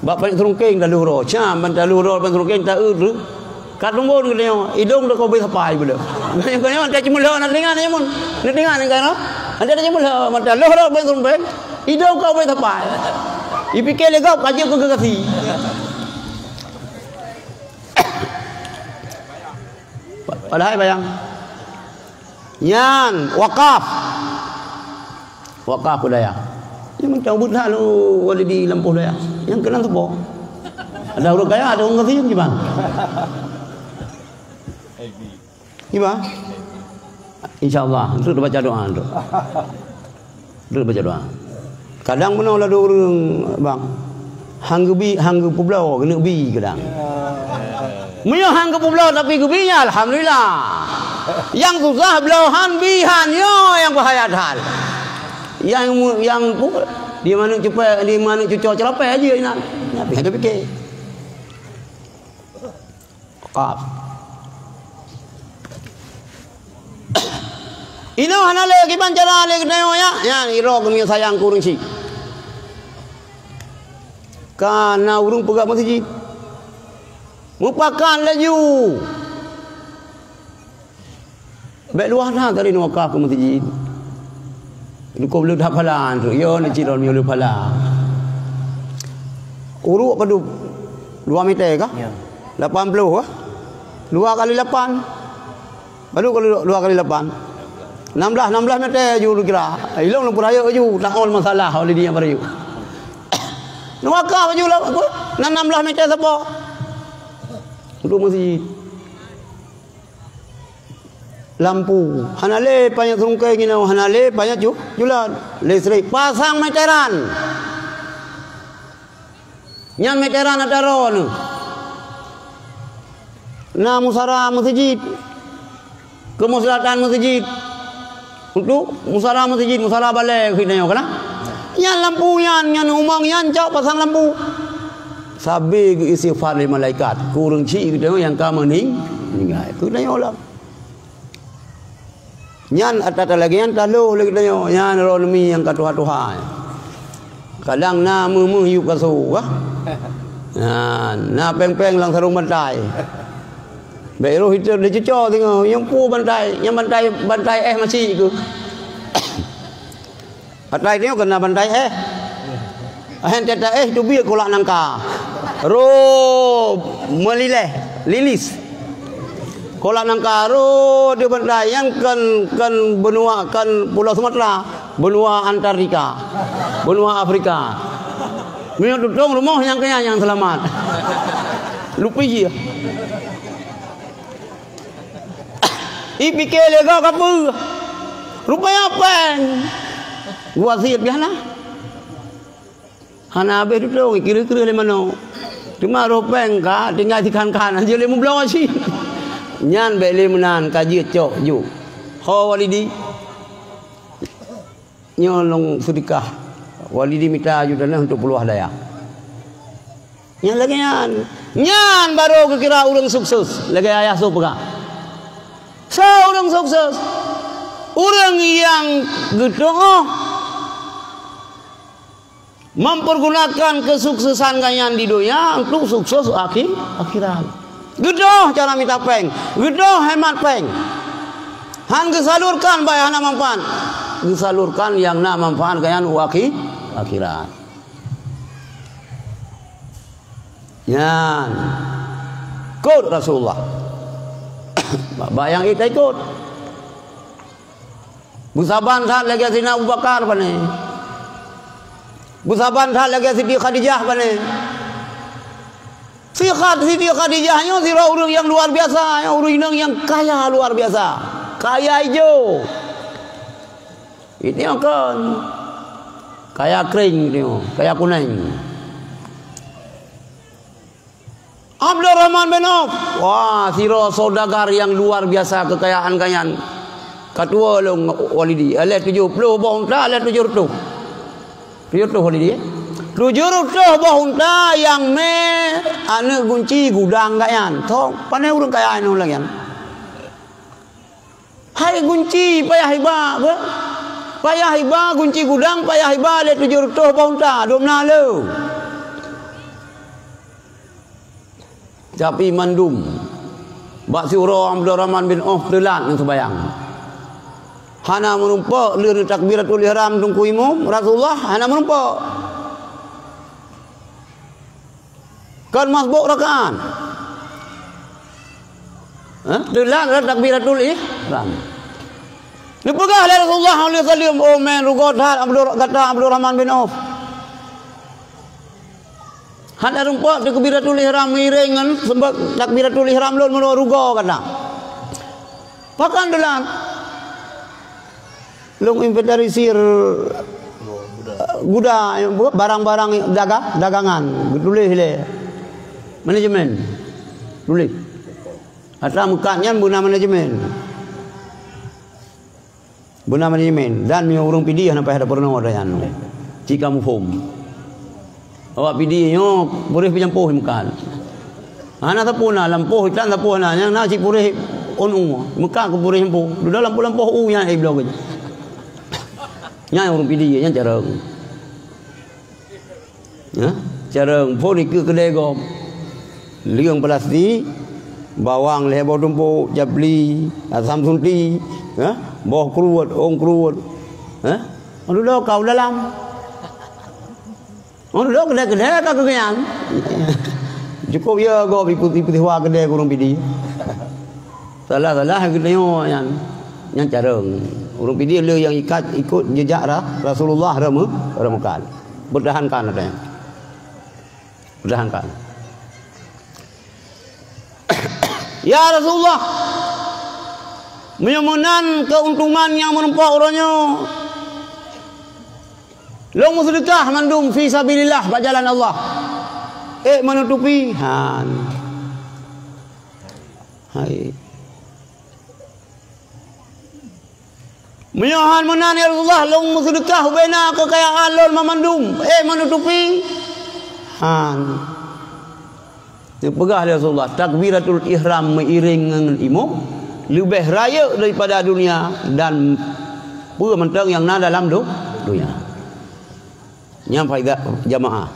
Bak panyöt seurungkeng taluh roe, cam ban taluh roe panyöt seurungkeng taeu teuh. Ka tumbon geutanyoe, idong teuh ka ubé sapai beuleu. Geutanyoe, geutanyoe teuh ceumeulhö na teuingat nyan mun. Na teuingat nyan kan? Hana teuh ceumeulhö, mata loh roh panyöt seurungkeng. Idong ka ubé sapai. Ipike lé gob ka jeuet keu geugaséh. Padahai bayang. Nyan wakaf. Wakaf keu dayah. Nyan macam buet that lôn Walidi lampôh dayah. Nyan keunan teupo. Ada ureuëng kaya, ada ureuëng gasien gimana? Gimana? Insya Allah, untuk baca doa tu. Deuek baca doa. Kadang meunoe ladôm ureuëng, bang, han geubi, han geupeubloe, keuneuk bi kadang. Meunyoe han geupeubloe tapi geubi, ya alhamdulillah. Nyang susah bloe han, bi han, nyoe nyang bahaya that. Nyang mu-, nyang pu-, di manok cupe-, di manok cuco ceurapée jih inan. Tapi hana pike. Qaf. Inoe hana lé kiban cara lé geutanyoe nyan, nyan irok keumeunyoe sayang keu ureuëng chik. Ka na ureuëng peugah meuseujid. Meupakat laju. Bék luwah that tadi neuwakaf keu meuseujid. Leukob le that phala tu, yo, neucit lom nyoe le phala. Uruek padub? Dua meter kah? Ya. Lapan ploh kah? Dua kali lapan. Padub kali dua kali lapan? Enam belas, enam belas meter ju kira. Ilong lôn peurayeuk ju, taol masalah oleh dia peurayeuk. Neuwakaf ju lah, apa? Nan enam belas meter sapo? Untuk meuseujid. Lampu. Hana lé panyöt seurungkeng inoe, hana lé panyöt ju-, julat. Listrik. Pasang meteran. Nyan meteran ata droeneuh. Na musara meuseujid. Keumoh Selatan meuseujid. Untuk musara meuseujid, musara balée keuh tanyoe kana. Nyan lampu nyan, nyan umong nyan cok pasang lampu. Sabe geuistighfar lé malaikat, keu ureuëng chik geutanyoe nyang ka meuning-, meuninggai. Keu tanyoe lom. Nyan ata-ata lagée nyan taloh lé geutanyoe, nyan droeneuh mi nyang ka tuha-tuha. Kadang na meuh-meuh yub kaso kah? Nyan, na péng-péng lam sarong bantai. Bék roh itu dicuco singoh, nyang pu bantai, nyang bantai, bantai éh masih keuh. Atai nyoe keunan bantai éh. Ahen teuta éh teubiet kolak nangka. Roh meulileh, lilis. Kolak nangka roh di bantai nyan kon, kon benua, kon Pulo Sumatera, benua Antartika, benua Afrika. Meunyoe tutong rumoh nyang keunan nyang seulamat. Lupi jih. Ipike lé gob kapeue? Rupanya péng. Geuwasiet pih hana. Hana habéh tutong, ikireuh-kireuh lé manok. Teuma roh péng ka tinggai sikhan-khan, hanjeuet lé meubloe cit. Nyan bék lé meunan ka jeuet cok ju. Ho Walidi. Nyoe lôn seudeukah. Walidi mita aju tanoh untuk peuluwah dayah. Nyang lagée nyan, nyan barô geukira ureuëng sukses, lagée ayah soe peugah. Soe ureuëng sukses? Ureuëng nyang geutuoh mempergunakan kesuksesan geuhnyan di donya untuk sukses akhir, akhirat. Geudoh cara mita péng, geudoh hemat péng. Han geusalurkan bak nyang hana manfaat, geusalurkan nyang na manfaat geuhnyan u akhi-, akhirat. Nyan. Kot Rasulullah. Bak, bak nyang ék taikot. Beusaban that lagée Sidina Abu Bakar pane. Beusaban that lagée Siti Khadijah pane. Sihat Siti Khadijah nyoe sidroe ureuëng nyang luar biasa, nyoe ureuëng inong nyang kaya luar biasa. Kaya ijo. Itu kon. Kaya kring nyoe, kaya kuneng. Abdurrahman bin Auf, wah, sidroe saudagar nyang luar biasa keukayaan gobnyan. Ka tuwoe lôn Walidi, lhèe tujoh ploh boh unta, lhèe tujoh reutôh. Tujoh reutôh Walidi, eh? Tujoh reutôh boh unta nyang mè aneuk gunci gudang gobnyan. Tho, pané ureueng kaya nyoe lagèe nyan. Hai gunci payah iba, beuh? Payah iba gunci gudang, payah iba lé tujoh reutôh boh unta, dum na le. Tapi mandum bak siuroe Abdurrahman bin Auf teulat ngon seumayang. Hana meurumpok lheueh takbiratul ihram Teungku Imum, Rasulullah hana meurumpok. Kon masbuk rakaat. Hah? Teulat lam takbiratul ihram. Neupeugah lé Rasulullah sallallahu alaihi wasallam, "Oh, mè rugoe that Abdur-, gata Abdurrahman bin Auf. Hana rumpok takbiratul ihram meuiréng ngon seumbak takbiratul ihram lôn meunurot rugoe gata." Pakon teulat? Lôn inventarisir, eh, guda, barang-barang daga-, dagangan, geutuléh lé manajemen. Tuléh. Atra meukat nyan beuna manajemen. Beuna manajemen. Dan meunyoe ureueng Pidie hana payah tapeurunoe atra nyan. Cit ka muphom. Awak Pidie nyoe puréh peujampôh meukat. Hana sapeue na, lampôh itan sapeue na, nyang na cit puréh ôn u. Meukat keu puréh jampôh. Dudoe lampôh-lampôh u nyan, eh, bloe. Nyan ureueng Pidie, nyan carông. Hah? Carông phon ikeue keudè gob. Lieng plastik, bawang lhèe boh tumpôk, capli, asam sunti, hah? Boh kruet, ôn kruet. Hah? Dudoe ka u dalam. Oh, lôn keudè-keudè ka keu nyan. Cukôp ya gob ipeu-, ipeuseuwa keudè keu ureueng Pidie. Salah-salah geutanyoe nyan, nyan carông. Ureueng Pidie le nyang ikat, ikot jejak Ra-, Rasulullah reu-, reumeukat. Pertahankan atra nyan. Pertahankan. "Ya Rasulullah, meunyoe meunan keuntungan nyang meurumpok uroe nyoe, lôn meuseudeukah mandum fi sabilillah bak jalan Allah. Ék meunutupi?" Han. Hai. "Meunyoe han meunan, ya Rasulullah, lôn meuseudeukah ubena keukayaan lôn banmandum, ék meunutupi?" Han. Neupeugah lé Rasulullah, "Takbiratul ihram meuiréng ngon imum leubeh rayeuk daripada dunia dan peue mantong nyang na dalam du-, dunia." Nyan faidah jamaah.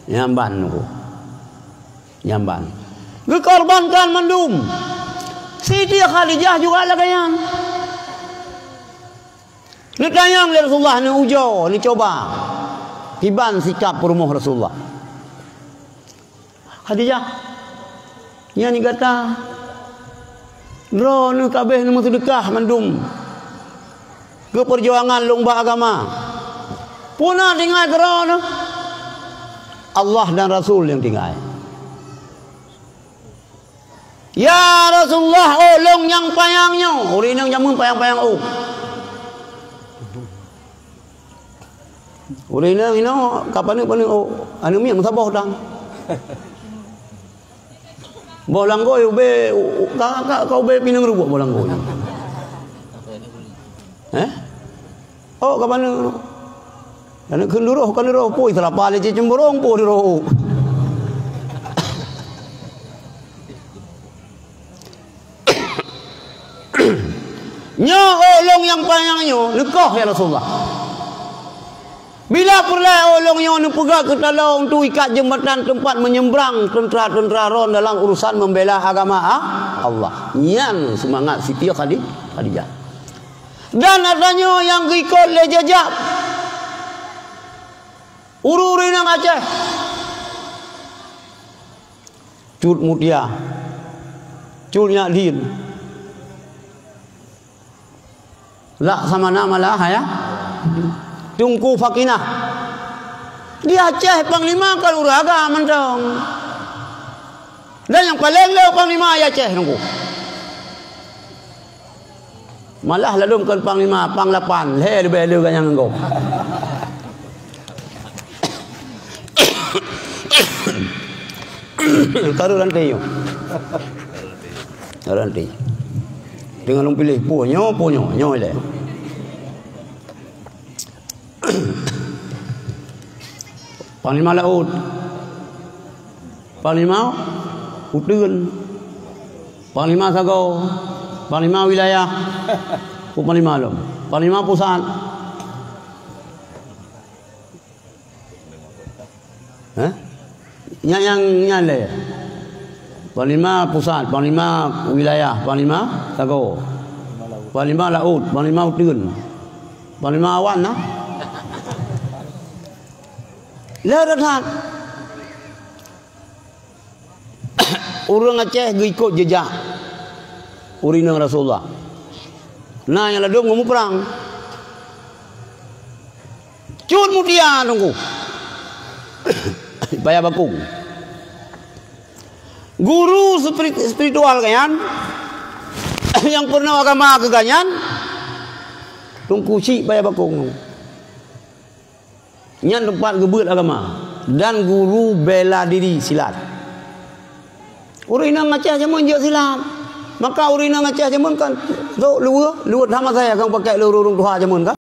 Nyan ban nyoe. Nyan ban. Geukorbankan mandum. Siti Khadijah juga lagèe nyan. Neutanyong lé Rasulullah, neuujoe, neucuba kiban sikap peurumoh Rasulullah. Khadijah, nyan gata, droeneuh ka abéh neumeuseudeukah mandum keu peujuangan lôn bak agama. Peue na tinggai keu droeneuh? Allah dan Rasul nyang tinggai. Ya Rasulullah, oh, lôn nyang panyang nyoe. Ureueng inong jameun panyang-panyang, oh. Ureueng inong inoe ka paneuk-paneuk, oh, aneuk miet meusaboh tang. Boh langgôi ubé, u-, u-, ka, ka, ka ubé pineung rubuek boh langgôi. Eh? Oh, ka paneuk. Aneuk kheun duroh, ka duroh, pui seulapa lé cicém burông, pui duroh. Nyoe, oh, lôn nyang panyang nyoe, neukoh, ya Rasulullah. Bila peureulèe, oh, lôn nyoe neupeugah keu taloe untuk ikat jeumbatan teumpat meunyeumbrang teuntra-teuntra droen dalam urusan membela agama, ah, Allah. Nyan seumangat Siti Khadi-, Khadijah. Dan atra nyoe nyang geuikot lé jejak ureueng-ureueng nyang Aceh. Cut Mutia, Cut Nyak Dien, Laksamana Malahaya, Teungku Fakinah. Di Aceh panglima kon ureueng agam mantong. Dan nyang paleng le panglima di Aceh Teungku. Malah ladôm kon panglima, pang lapan, lhèe leubeh le ganyang ngon gob. Taruh rantai nyoe. Rantai. Teungoh lôn piléh, peue nyoe, peue nyoe, nyoe ilèe. Panglima laôt, panglima uteuen, panglima sagoe, panglima wilayah, peue panglima lom, panglima pusat. Hah? Nyan nyang nyan lé. Panglima pusat, panglima wilayah, panglima sagoe. Panglima laôt, panglima uteuen. Panglima awan na. Lé that. Ureuëng Aceh geuikot jeujak ureuëng inong Rasulullah. Na nyang ladôm ngon muprang. Cut Mutia Teungku. Paya Bakong. Guru spiri-, spiritual gobnyan, nyang peurunoe agama keu gobnyan, Teungku Chik Paya Bakong. Nyan teumpat geubeuet agama dan guru bela diri silat. Ureuëng inong Aceh jameun jeuet silat. Maka ureuëng inong Aceh jameun kan, tu luweuh, luweuh sama saya kan pakai lé ureuëng tuha jameun kan.